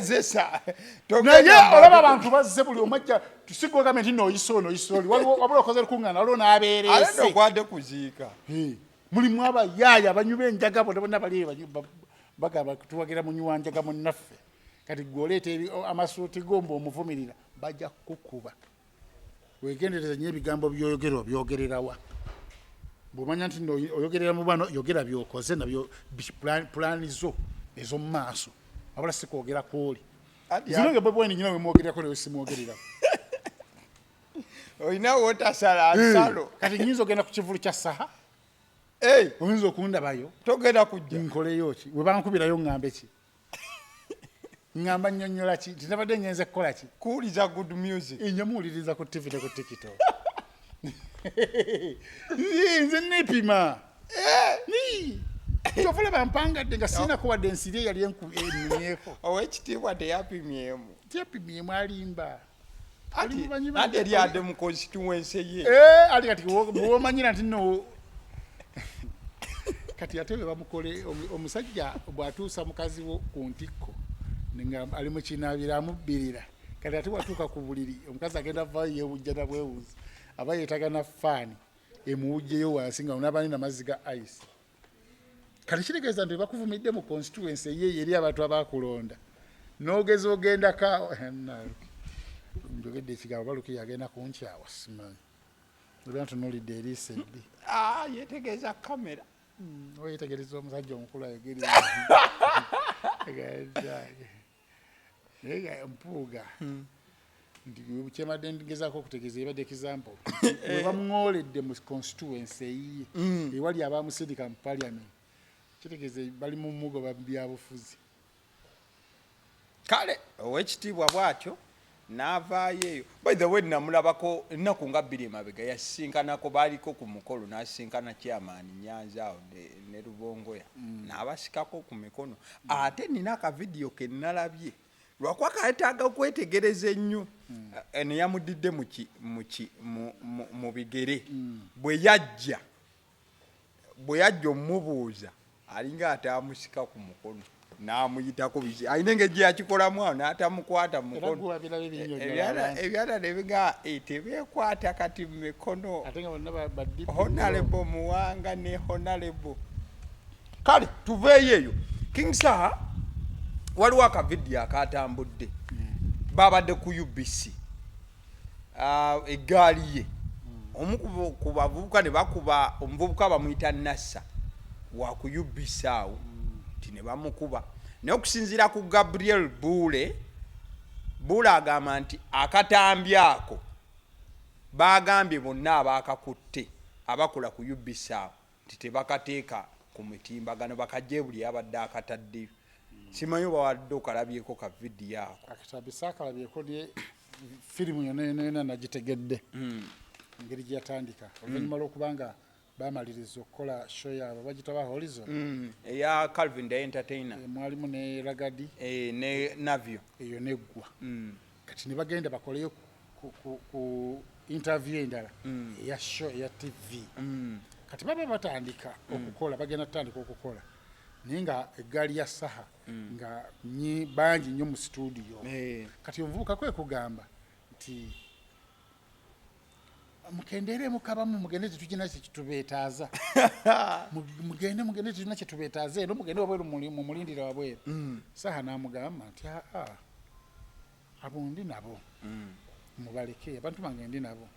Naye olaba abantu bazze buli omu ajja, si gwe ogambye nti nno oyise ono, oyise oli. Waliwo wabula okoze lukuŋŋaana, waliwo n'abeereese. Ate okwade kuziika. Mulimu abayaaya abanywi b'enjaga bonna bonna bali eyo bagamba tuwagira munywi wa njaga munnaffe. Kati gwe oleeta amasuuti go mbu omuvumirira, bajja kukukuba. Weegendereze nnyo ebigambo by'oyogera obyogerera wa. Bw'omanya nti nno oyogerera mu bano, yogera by'okoze nabyo pulaani zo ez'omu maaso, wabula si kwogera kw'oli. Nze nange Bobi Wine nnyina we mwogererako naye simwogererako. Olina w'otasala nsalo. Kati nnyinza ogenda ku kivvulu kya Saha? Oyinza okundabayo? Togenda kujja. Nkoleyo ki? We bankubirayo ŋŋambe ki? Ŋŋamba nnyonnyola ki? Nti nabadde ŋŋenze kukola ki? Kuwuliza good music. Nja muwuliriza ku TV ne ku TikTok. Nze neepima. Kyova olaba mpangadde nga sirinako wadde ensiri eyali ennumyeko. Ow'ekitiibwa teyapimyemu. Teyapimyemu, alimba. Ati eri adde mu constituency ye. Ali kati w'omanyira nti nno kati ate bwe bamukole omusajja bw'atuusa mukazi wo ku ntikko nga ali mu kinaabiro amubbirira, kati ate watuuka ku buliri omukazi agenda vaayo yeewujja na bwewuzi, aba yeetaaga na faani emuwujjeyo wansi nga onaaba alina amazzi ga ice. Kati kitegeeza nti bakuvumidde mu constituency eyeeyo eri abantu abakulonda n'ogeza ogendako. Njogedde ekigambo baluki yagenda kunkyawa, simanyi oba ntunuulidde eriiso ebbi. Yetegeeza kamera. Oba yetegereza omusajja omukulu ayogere. Naye Mpuuga nti kyembadde ngezaako okutegeeza ebadde example we bamuŋooledde mu constituency eyiye ewali abamusindika mu parliament, kitegeeza bali mu mugoba byabufuzi. Kale owekitiibwa bw'atyo n'avaayo eyo. By the way, namulabako ennaku nga bbiri emabega, yasisinkanako, baaliko ku mukolo n'asisinkana chairman Nyanzi awo ne Lubongoya n'abasikako ku mikono. Ate nina akavidiyo ke nalabye, lwakuba keetaaga okwetegereza ennyo, ne yamuddidde mu bigere. Bwe yajja omubuuza alinga ataamusika ku mukono n'amuyitako biki, alina engeri gye yakikolamu awo n'atamukwata mu mukono. Ebyana ne biga tebeekwata kati mu mikono. Honorable Muwanga ne Honorable. Kale tuveeyo eyo. King Saha, waliwo akavidiyo akatambudde, babadde ku UBC, eggaali ye omu ku bavubuka ne bakuba omuvubuka bamuyita Nassa wa ku UBC awo nti ne bamukuba. Naye okusinziira ku Gabriel Buule, Buule agamba nti akatambi ako baagambye bonna abaakakutte abakola ku UBC awo nti tebakateeka ku mitimbagano, bakajje buli abadde akataddeyo. Simanyi oba wadde okalabyeko ka vidiyo ako. Akatambi saakalabyeko, naye firimu yonna yonna yonna nagitegedde engeri gye yatandika oluvannyuma lw'okuba nga bamaliriza okukola show yaabwe bagitaba Horizon eya Calvin the Entertainer, mwalimu ne Ragadi ne Navio, eyo neggwa. Kati ne bagenda bakoleyo ku interview endala eya show eya TV. Kati baba batandika okukola, bagenda tutandika okukola, naye nga eggaali ya Saha nga bangi nnyo mu studio. Kati omuvubuka kwe kugamba nti mukendeeremu kabamu, mugende, tetulina kyetubeetaaza, mugende, mugende, tetulina kyetubeetaaza eno, mugende wabweru, mumulindire wabweru. Saha n'amugamba nti aa, abo ndi nabo, mubaleke, abantu bange ndi nabo.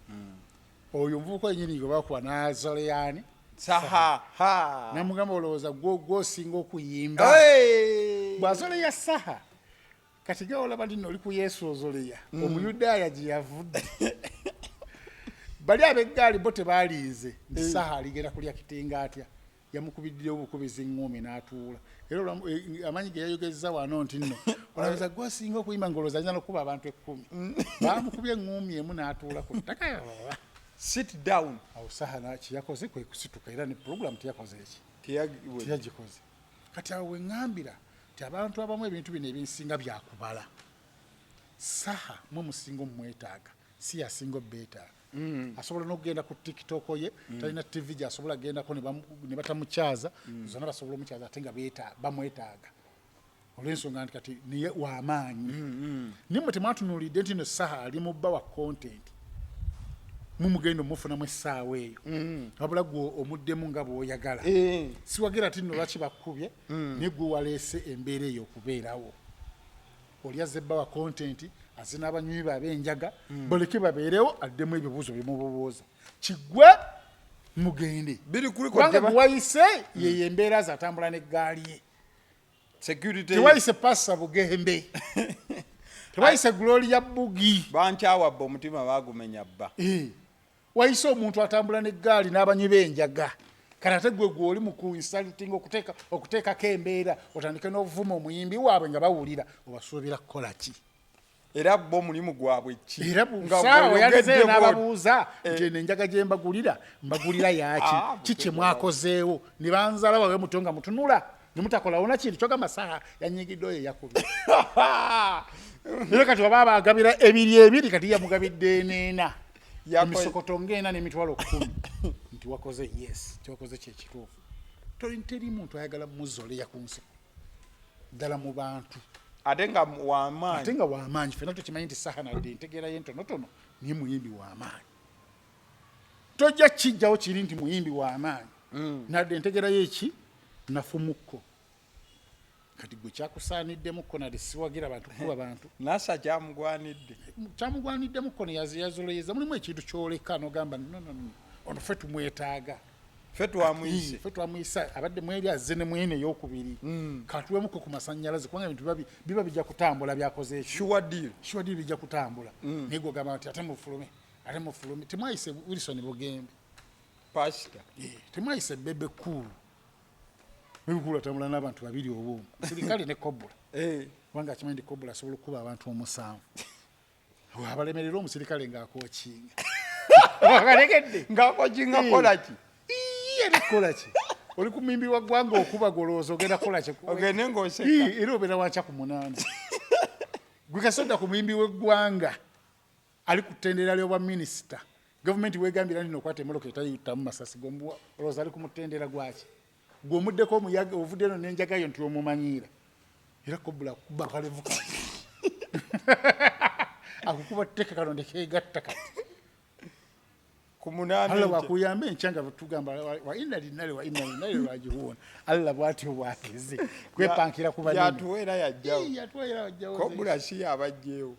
Oyo omuvubuka yenyini gwe bakuba n'azaleyaani Saha ha namugamba olowooza gwosinga okuyimba bw'azoleya Saha. Kati ga olaba nti nno oli ku Yesu ozoleya Omuyudaaya gye yavudde. Bali ab'eggaali bo tebalinze nti Saha aligenda kulya kitinga atya. Yamukubiddewo obukubizi ŋŋuumi n'atuula. Era amaanyi ge yayogezza wano nti nno olowooza gwe asinga okuyimba, ng'olowooza ayinza n'okukuba abantu 10. Baamukubye eŋŋuumi emu n'atuula ku ttaka. Sit down. Awo Saha kyeyakoze kwe kusituka, era ne puroguramu teyakoze eki, teyagikoze. Kati awo we ŋŋambira nti abantu abamu ebintu bino ebinsinga byakubala. Saha mwe musinga omumwetaaga, si yasinga obbeetaaga. Asobola n'okugenda ku TikTok ye, talina TV gy'asobola kugendako ne batamukyaza, zonna basobola omukyaza, ate nga bamwetaaga olw'ensonga nti kati niye w'amaanyi. Naye mwe temwatunuulidde nti no Saha ali mu bba wa content, mumugenda omufunamu essaawa eyo, wabula gwe omuddemu nga bw'oyagala. Siwagira ti nno lwaki bakkubye, naye gwe waleese embeera eyo okubeerawo. Oli azze bba wa content, azze n'abanywi be ab'enjaga, baleke babeerewo, addemu ebibuuzo byemububuuza, kiggwe mugende. Biri kuliko. Kubanga gwewayise yeyo embeera ze, atambula n'eggaali ye. Security. Tewayise Pasa Bugembe, tewayise Gloria Bugi. Bankyawa bba, omutima bagumenya bba. Wayise omuntu atambula n'eggaali n'abanywi b'enjaga. Kati ate gwe gwoli mu ku insulting, okuteekako embeera, otandike n'ovuma omuyimbi waabwe nga bawulira, obasuubira kukola ki? Era bo omulimu gwabwe ki? Era Nga saawa bw'oyogedde yalizeeyo bw'oti. N'ababuuza nti eno enjaga gye mbagulira, mbagulira yaaki? Ah, Ki kye mwakozeewo ne banzala wawe muto nga mutunula ne mutakolawo na kintu? Kyogamba Saha yanyigidde oyo eyakubye, era kati waba abagabira ebiri ebiri, kati yamugabidde eneena emisokoto ng'ena n'emitwalo 10 nti wakoze, yes, kyokoze kyekituufu. Teri muntu ayagala muzoleya ku nsi ddala mu bantu. Ate nga wamaanyi. Ate nga wamaanyi. Fena tukimanyi nti Saha nadde entegeera ye ntonotono, naye muyimbi wamaanyi. Tojja kijjawo kiri nti muyimbi wamaanyi, nadde entegeera ye eki nafumukko. Kati gwe kyakusaaniddemukko, nadde siwagira bantu kukuba bantu. Nasa kyamugwanidde. Kyamugwaniddemukko neyazoloyeza mulimu ekintu kyoleka nogamba, no, no, no, ono ffe tumwetaaga. Ffe twamuyise. Ffe twamuyise, abadde mweri azze ne mwene eyokubiri, katuwemuko ku masanyalaze, kubanga ebintu biba bijja kutambula byakoze eki. Sure deal. Sure deal, bijja kutambula. Naye gwogamba nti ate mufulume, ate mufulume, temwayise Wilson Bugembe. Pasita. Temwayise Bebe Cool. Bebe Cool atambula n'abantu babiri oba omu, sirikale ne Kobula, kubanga akimanyi nti Kobula asobola okukuba abantu omusanvu abalemerera omusirikale ng'akookinga akalegedde. Ng'akokinga kola ki? Eri kukola ki? Oli ku mimbi wa ggwanga, okuba golowooza ogenda kukola ki? Ogende ng'oseka. Era obeera wankya ku 8. Gwe kasodda ku muyimbi w'eggwanga ali ku ttendera ly'obwa minisita, gavumenti wegambira nti nokwata emmotoka etayitamu masasi, olowooza ali ku mutendera gwaki? Gwe omuddeko omuyaga ovudde eno n'enjaga yo nti omumanyiira, era kobula kuba kalevu kati akukuba tteka kano ndekeegatta kati. Ku 8. Allah Enkya. Bwakuyamba enkya nga tugamba wa inna lillahi wa inna ilaihi rajiun. Allah bwatyo bwageze kwepankira ku banene. Yatuwa era yajjawo. Ii, yatuwa era yajjawo. Kobula si yabajjeewo.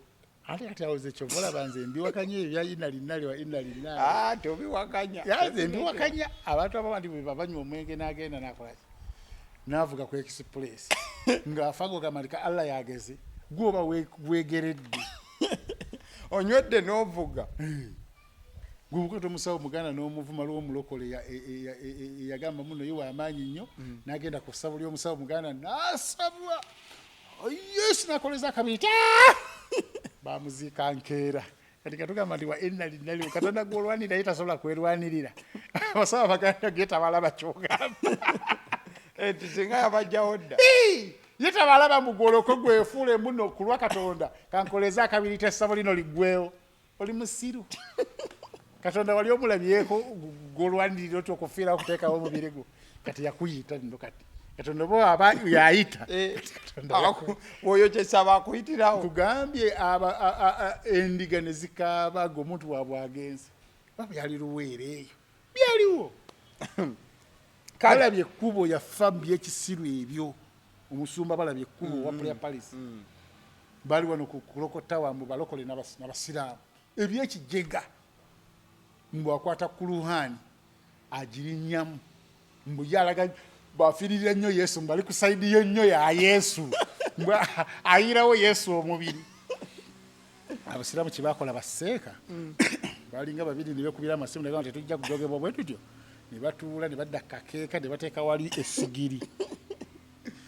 Ate kati awo ze kyova olaba nze mbiwakanya ebyo bya inna lillahi wa inna lillahi. Ah, tobiwakanya. Nze mbiwakanya. Abantu abandi bwe banywa omwenge n'agenda n'akolaki, n'avuga ku express ng'afa, ng'ogamba nti ka Allah yageze, gwe oba wegeredde. Onywedde n'ovuga. Gwe bukwata omusawo muganda n'omuvuma lw'omulokole eyagamba muno ye w'amaanyi nnyo, n'agenda ku ssabo ly'omusawo muganda n'asabwa, Oh, yesu, n'akoleza akabiri ta bamuziika nkeera. Kati katugamba nti wa inna lillahi, Katonda gw'olwanirira ye tasobola kwerwanirira. Abasawo abaganda ge tabalaba kyogamba. Eti singa yabajjawo dda. Ye tabalaba mugoloko gwefuule muno kulwa Katonda kankoleze akabiri tessabo lino liggwewo. Oli musiru. Katonda wali omulabyeko gwolwanirira otyo okufiirawo okuteekawo omubiri gwo? Kati yakuyita nno, kati Katonda oba aba yayita. Kati Katonda Oyokyesa bakuyitirawo. Kugambye endiga ne zikaaba nga omuntu waabwe agenze. Ba byali Luweero eyo, byaliwo. Balabye ekkubo yafa mu byekisiru ebyo. Omusumba balabye ekkubo wa Prayer Palace, baali wano ku Kulokota wamwe, balokole n'abasiraamu, ebyekijega, mbu akwata kuluhaani agirinnyamu, mbu ye alaga bwafiiririra nnyo Yesu, mbu ali ku side yo nnyo ya Yesu, mbu ayirawo Yesu omubiri. Abasiraamu kyebakola, baseeka balinga babiri ne bekubira amasimu, negamba tetujja kujogebwa bwe tutyo. Ne batuula ne badda kakeeka ne bateeka wali essigiri,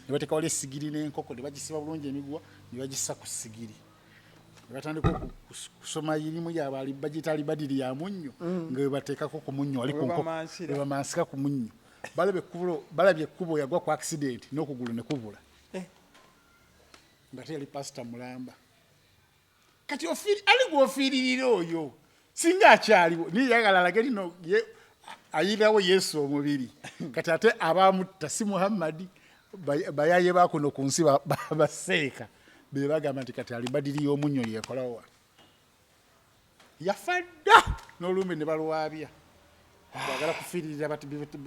ne bateeka wali essigiri n'enkoko ne bagisiba bulungi emiguwa ne bagissa ku ssigiri ne batandika kusoma irimu yaabwe, bagiyita alibadiri ya munnyo, nga bwe bateekako ku munnyo wali ku nkoko, Bwe bamansira. Bwe bamansika ku munnyo. Balabye ekkubo, yagwa ku accident n'okugulu ne kubula. Nga teyali pasita mulamba. Kati ali gwofiiririra oyo singa akyaliwo, niye yagala alage lino ayirawo Yesu omubiri. Kati ate abamutta si Muhammadi, bayaye bakuno ku nsi, baseeka be bagamba nti kati alibadiri y'omunnyo yekolawo. Yafa dda n'olumbe ne balwabya. Kwagala kufiiririra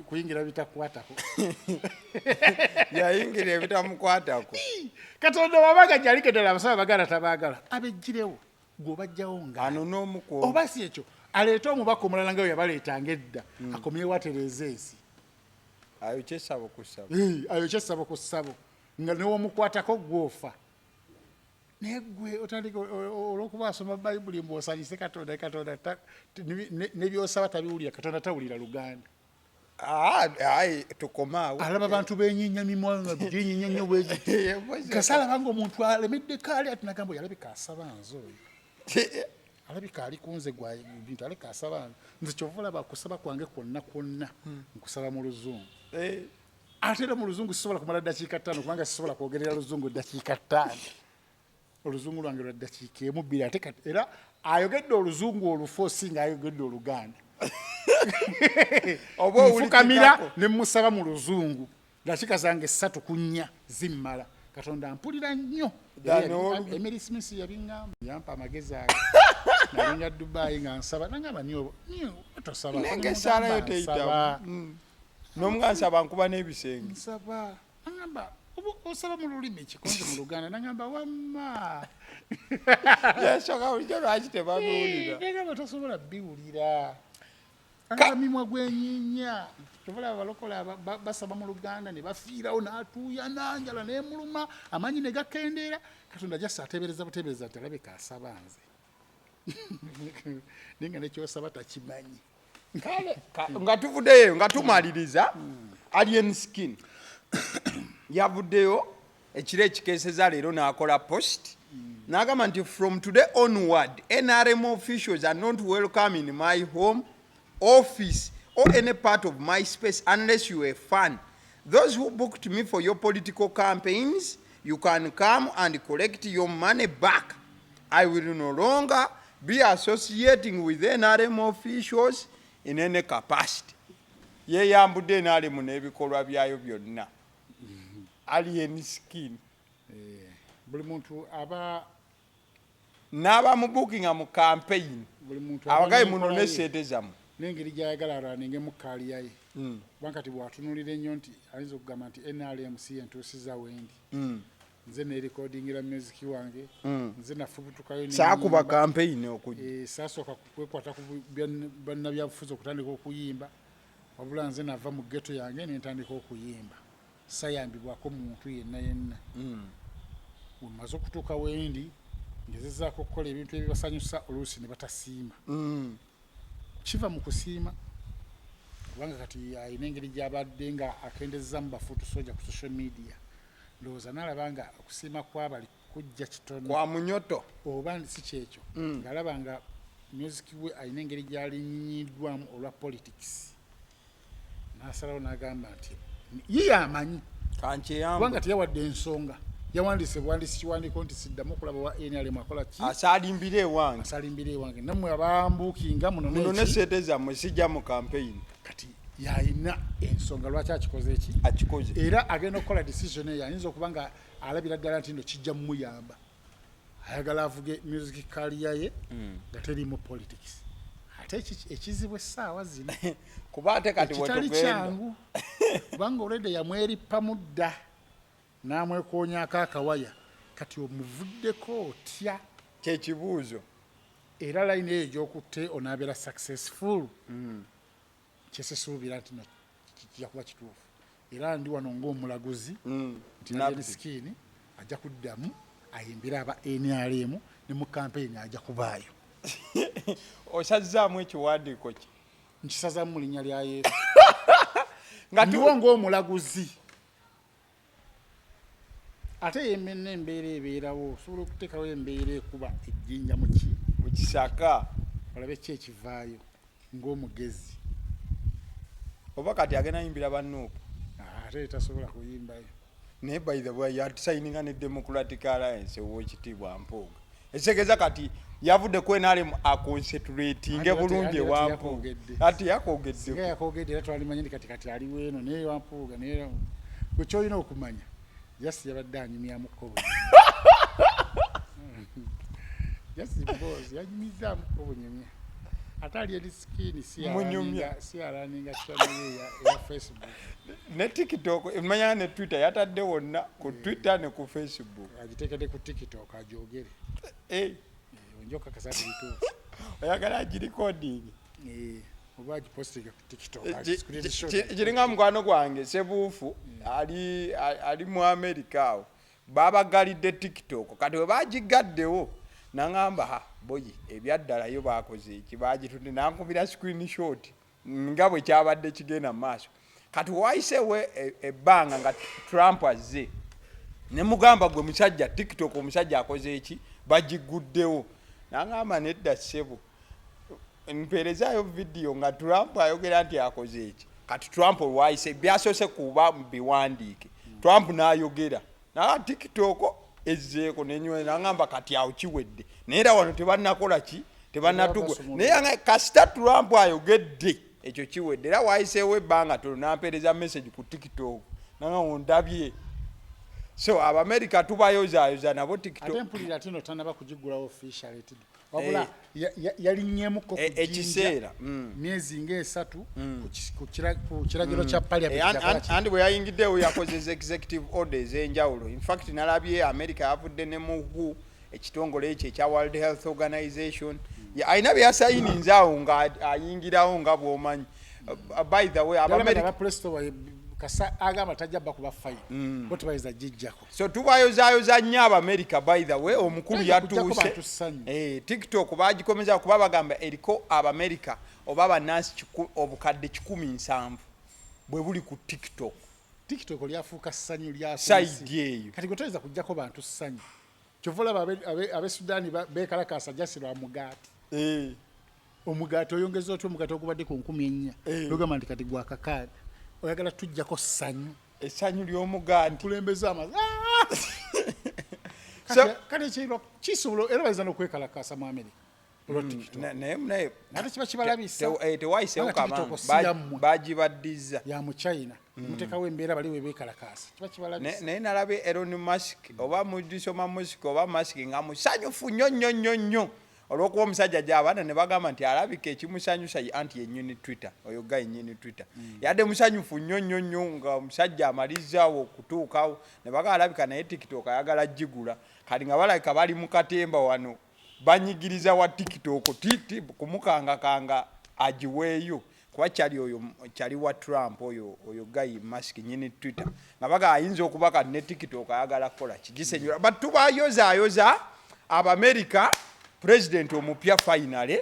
kuyingira bitakwatako. Yayingira ebitamukwatako. Katonda wabaga gyaliko eddala, abasaba bagala tabaagala, abejjirewo gw'obajjawo nga ano n'omuku. Oba si ekyo, aleete omubaka omulala nga bwe yabaleetanga edda, akomyewo atereeza ensi. Ayo kyesabo ku ssabo. Ayo kyessabo ku ssabo, nga newomukwatako gwofa. Naye gwe otandika olwokuba asoma Bayibuli mbu osanyuse Katonda. Katonda nebyosaba tabiwulira. Katonda tawulira Luganda. Ah, ayi tukomaawo. Alaba bantu benyinya mimwa nga ginyinya nnyo bwezi. Kasa alaba nga omuntu alemeddeko ali ati nagamba, "Oyo alabika asaba nze, oyo alabika ali kunze gwa bintu, alabika asaba nze." Kyova olaba kusaba kwange kwonna kwonna nkusaba mu Luzungu. Ate era mu Luzungu sisobola kumala ddakiika 5, kubanga sisobola kwogerera Luzungu ddakiika 5. Oluzungu lwange lwa ddakiika emu, bbiri. Ate kati era ayogedde Oluzungu olufu osinga ayogedde Oluganda. Oba nfukamira owulikikako. Ne musaba mu Luzungu dakiika zange 3 ku 4 zimmala. Katonda mpulira nnyo. Dano Emily Smith yabiŋŋamba, yampa amagezi ago. Nalinga Dubai nga nsaba, nangamba, "Niyo niyo tosaba." Nenga essaala yo Nemugamba, "Nsaba." teyitamu. N'omuga nsaba nkuba n'ebisenge. Nsaba. Nangamba, "Oba osaba mu lulimi kikonje mu Luganda?" Nangamba, "Wamma." Yensonga bulijjo lwaki tebabiwulira. Nagamba, "Tosobola biwulira mimwa gwenyinya." Kyova abalokola basaba mu Luganda ne bafiirawo, n'atuuya nanjala nemuluma, amaanyi ne gakendeera. Katonda jasa ateebereza buteebereza nti alabika asaba nze, naye nga nekyosaba takimanyi. Kale nga tuvuddeyo, nga tumaliriza, Alien Skin yavuddeyo ekiro ekikeeseza leero n'akola post n'agamba nti, "From today onward, NRM officials are not welcome in my home, office or any part of my space unless you are a fan. Those who booked me for your political campaigns, you can come and collect your money back. I will no longer be associating with NRM officials in any capacity." Yeeyambudde NRM n'ebikolwa byayo byonna, Alien Skin. Buli muntu aba N'abamubukinga mu campaign, buli muntu aba abagaye n'enkola munone ye, sente zammwe. N'engeri gy'ayagala alwaningemu career ye. Kubanga kati bw'atunuulira ennyo nti ayinza okugamba nti NRM si yentuusiza wendi, nze neerikodingira music wange, nze nafubutukayo ne Saakuba nnyimba. campaign okujja. Saasooka kwekwata ku bannabyabufuzi okutandika okuyimba, wabula nze nava mu ghetto yange nentandika okuyimba, sayambibwako muntu yenna yenna. Wemaze okutuuka wendi, ngezezaako okukola ebintu ebibasanyusa, oluusi ne batasiima. Kiva mu kusiima, kubanga kati alina engeri gyabadde nga akendezza mu bafuutu soja ku social media. Ndowooza naalaba nga okusiima kwabali kujja kitono kwa munyoto. Oba si kyekyo, ng'alaba nga music we alina engeri gy'alinyiddwamu olwa politics, n'asalawo n'agamba nti ye amanyi Kankyeyambu. Kubanga teyawadde ensonga, yawandiise buwandiisi kiwandiiko nti siddamu okulaba wa NRM akola ki. Asaalimbira ewange. Asalimbira ewange, nammwe abambuukinga muno. Munone neki? Sente zammwe, sijja mu campaign. Kati yalina ensonga lwaki akikoze eki. Akikoze. Era agenda okukola decision eyo, ayinza okuba nga alabira ddala nti no kijja mumuyamba, ayagala avuge music career ye nga terimu politics. Ate ekizibu essaawa zino Kuba ate kati ekitali wetugenda kyangu, kubanga olwedde yamwerippamu dda n'amwekoonyako akawaya, kati omuvuddeko otya? Kyekibuuzo. Era layini eyo gyokutte onaabeera successful? Kyesisuubira nti no kijja kuba kituufu. Era ndi wano ng'omulaguzi nti Nabbi. Alien Skin ajja kuddamu ayimbire aba NRM, ne mu campaign ajja kubaayo. Osazzaamu ekiwandiiko ki? Nkisazaamu mu linnya lya Yesu. Nga Ndiwo ng'omulaguzi. Ate yemena embeera ebeerawo, osobola okuteekawo embeera ekuba ejjinja mu ki? Mu kisaka. Olabe ki ekivaayo ng'omugezi. Oba kati agenda yimbira ba NUP. Ate tasobola kuyimbayo. Naye by the way yasayininga ne Democratic Alliance, owekitiibwa Mpuuga. Ekitegeeza kati yavudde ku NRM aconcentratinge bulungi ewa Mpuuga. Ati yakogedde. Singa yakogedde era twalimanyi nti kati kati ali weeno naye ewa Mpuuga, naye gwe ky'olina okumanya just yabadde anyumyamuko bunyumya. Just boss yanyumizaamuko bunyumya. Ate ali eri skin si Munyumya. Si alaninga channel ye eya Facebook. Ne TikTok, emanya ne Twitter yatadde wonna ku Twitter ne ku Facebook. Agiteekedde ku TikTok agyogere. Onja okakasa nti bituufu. Oyagala agirecording. Oba agipostinga ku TikTok, screenshot. Kiringa mukwano gwange Sebuufu ali mu America awo. Babagalidde TikTok. Kati we bagigaddewo naŋŋamba, ha boyi, ebyaddala yo bakoze eki, bagitudde, nankubira screenshot nga bwe kyabadde kigenda mu maaso. Kati wayiseewo ebbanga nga Trump azze, ne mugamba, gwe musajja, TikTok omusajja akoze eki, bagiguddewo. Naŋŋamba, nedda ssebo, mpeerezaayo vidiyo nga Trump ayogera nti akoze eki. Kati Trump olwayise byasoose kuba biwandiike, Trump n'ayogera naa TikTok ezzeeko nenywe, naŋŋamba kati awo kiwedde, naye era wano tebannakola ki, tebannatugwa, naye nga kasita Trump ayogedde ekyo kiwedde. Era wayiseewo ebbanga tono nampeereza message ku TikTok, nanga ndabye. So Abamerika tubayozaayoza nabo TikTok. Ate mpulira ati no tanaba kugigulawo officially, wabula yalinnyemuko ku ekiseera myezi ng'esatu ku kiragiro kya parliament. Andi bwe yayingiddewo yakozesa executive order ez'enjawulo. In fact nalabye America yavudde ne mu WHO, ekitongole ekyo ekya World Health Organization. Alina bye yasayininze awo nga ayingirawo nga bw'omanyi. By the way, Abamerika kasa agamba tajja bakuba fine, bo tebayinza gijjako. So tubayozaayoza nnyo Abamerika. By the way, omukulu yatuuse, TikTok bagikomeza kuba bagamba eriko Abamerika oba bannansi obukadde 170 bwe buli ku TikTok. TikTok lyafuuka ssanyu lya side eyo. Kati gwe toyinza kujjako bantu ssanyu. Kyova olaba abe Sudaani beekalakaasa just lwa mugaati. Omugaati oyongeza otya omugaati ogubadde ku 4000, nogamba nti kati gwa 600? Oyagala tujjako ssanyu. Essanyu ly'omugaati. Nkulembeza amazi. Kati ekirwa kisobola era bayinza n'okwekalakaasa mu America olwa TikTok. Naye naye ate kiba kibalabisa. Tewayiseewo kabanga bagibaddiza. Ya mu China muteekawo embeera bali we beekalakaasa, kiba kibalabisa. Naye nalabye Elon Musk, oba mugisoma Musk oba Musk, nga musanyufu nnyo nnyo nnyo nnyo olw'okuba omusajja gy'abaana ne bagamba nti alabika ekimusanyusa anti yennyini Twitter, oyo ga yennyini Twitter, yadde musanyufu nnyo nnyo nnyo nga omusajja amalizaawo okutuukawo ne bagamba alabika naye TikTok ayagala gigula. Kati nga balabika bali mu katemba wano banyigiriza wa TikTok titi kumukangakanga agiweeyo, kuba kyali oyo kyali wa Trump, oyo guy Musk nyini Twitter, nga baga ayinza okuba kati ne TikTok ayagala kukola kigisenyula. But tubayozaayoza Abamerika, president omupya finally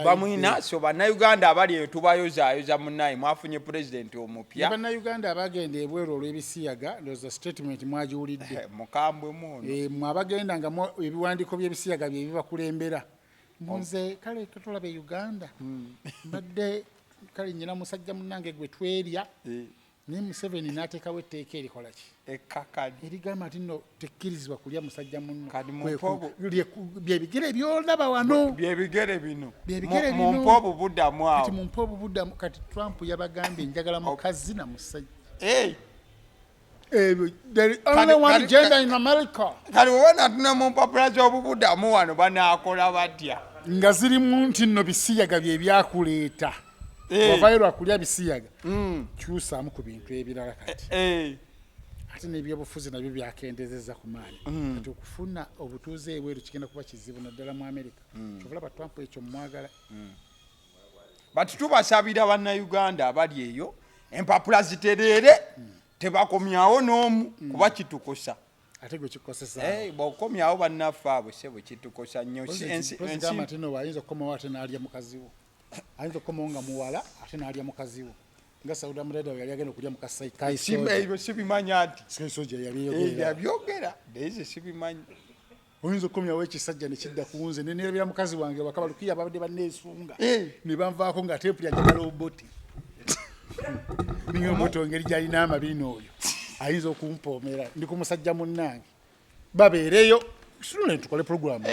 bamwina. So Bannayuganda abali eyo tubayozaayoza, munnaye mwafunye president omupya. Bannayuganda abagenda ebweru olw'ebisiyaga, ndowooza statement mwagiwulidde. Mukambwe muono. Mwe abagenda nga ebiwandiiko by'ebisiyaga bye bibakulembera, munze kale totulaba e Uganda, mbadde kale nyina musajja munnange gwe twerya, naye Museveni n'ateekawo etteeka erikola ki? Ekkakali. Erigamba nti nno tekkirizibwa kulya musajja munno. Kati mu Byebigere byolaba wano. Byebigere bino. Byebigere bino. Mumpe obubuddamu awo. Kati mumpe obubuddamu. Kati Trump yabagambye, njagala mukazi na musajja. Ebyo, there is only one gender in America. Kati oba natuna mu mpapula z'obubuddamu wano banaakola batya? Nga zirimu nti nno bisiyaga bye byakuleeta, wavayo lwakulya bisiyaga, kyusaamu ku bintu ebirala. Kati ate n'ebyobufuzi nabyo byakendezeza ku maanyi. Kati okufuna obutuuze ebweru kigenda kuba kizibu, naddala mu America. Kyova olaba Trump ekyo mwagala. But tubasabira Bannayuganda abali eyo empapula zitereere, tebakomyawo n'omu kuba kitukosa. Ate gwe kikosesa? Bw'okomyawo bannaffe abo, ssebo, kitukosa nnyo. Gamba nti no ayinza okukomawo ate n'alya mukazi wo, ayinza okukomawo nga muwala ate n'alya mukazi wo. Nga Sauda Mudada yali agenda okulya mu kasai. Sibimanya nti Sky Soldier yali yogera. Yabyogera, naye nze sibimanyi. Oyinza okukomyawo ekisajja ne kidda ku nze ne neerabira mukazi wange waka, balukiya babadde banneesunga ne banvaako nga ate mpulira njagala Obote. Ninga Obote engeri gy'alina amabiina oyo ayinza okumpoomera, ndi ku musajja munnange. Babeereyo sunule tukole pulogulaamu.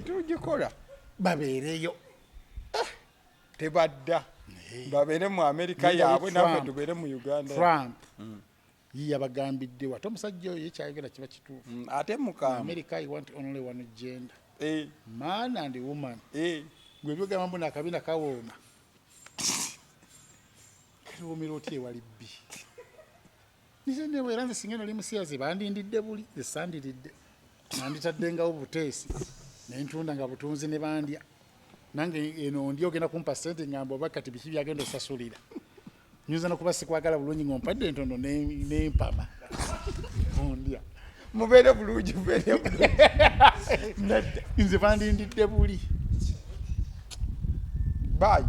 Tugikola. Babeereyo. Tebadda, babeere mu Amerika yaabwe, naffe tubeere mu Uganda. Trump ye yabagambidde wate omusajja oyo yekyayogera kiba kituufu. Ate mukambwe. America, I want only one gender, man and woman. Gwe byogamba mbu nakabina kawooma, kaliwoomera otya ewali bbi? Nze neweera, nze singa nali musiyazi bandindidde buli, nze sandiridde, nanditaddengawo buteesi nentunda nga butunzi ne bandya nange eno ndi ogenda kumpa sente ngamba oba kati biki byagenda osasulira. Nyinza nokuba sikwagala bulungi ng'ompadde entono nempama ondya. Mubeere bulungi, mubeere bulungi. Nedda. Nze bandindidde buli. Bye.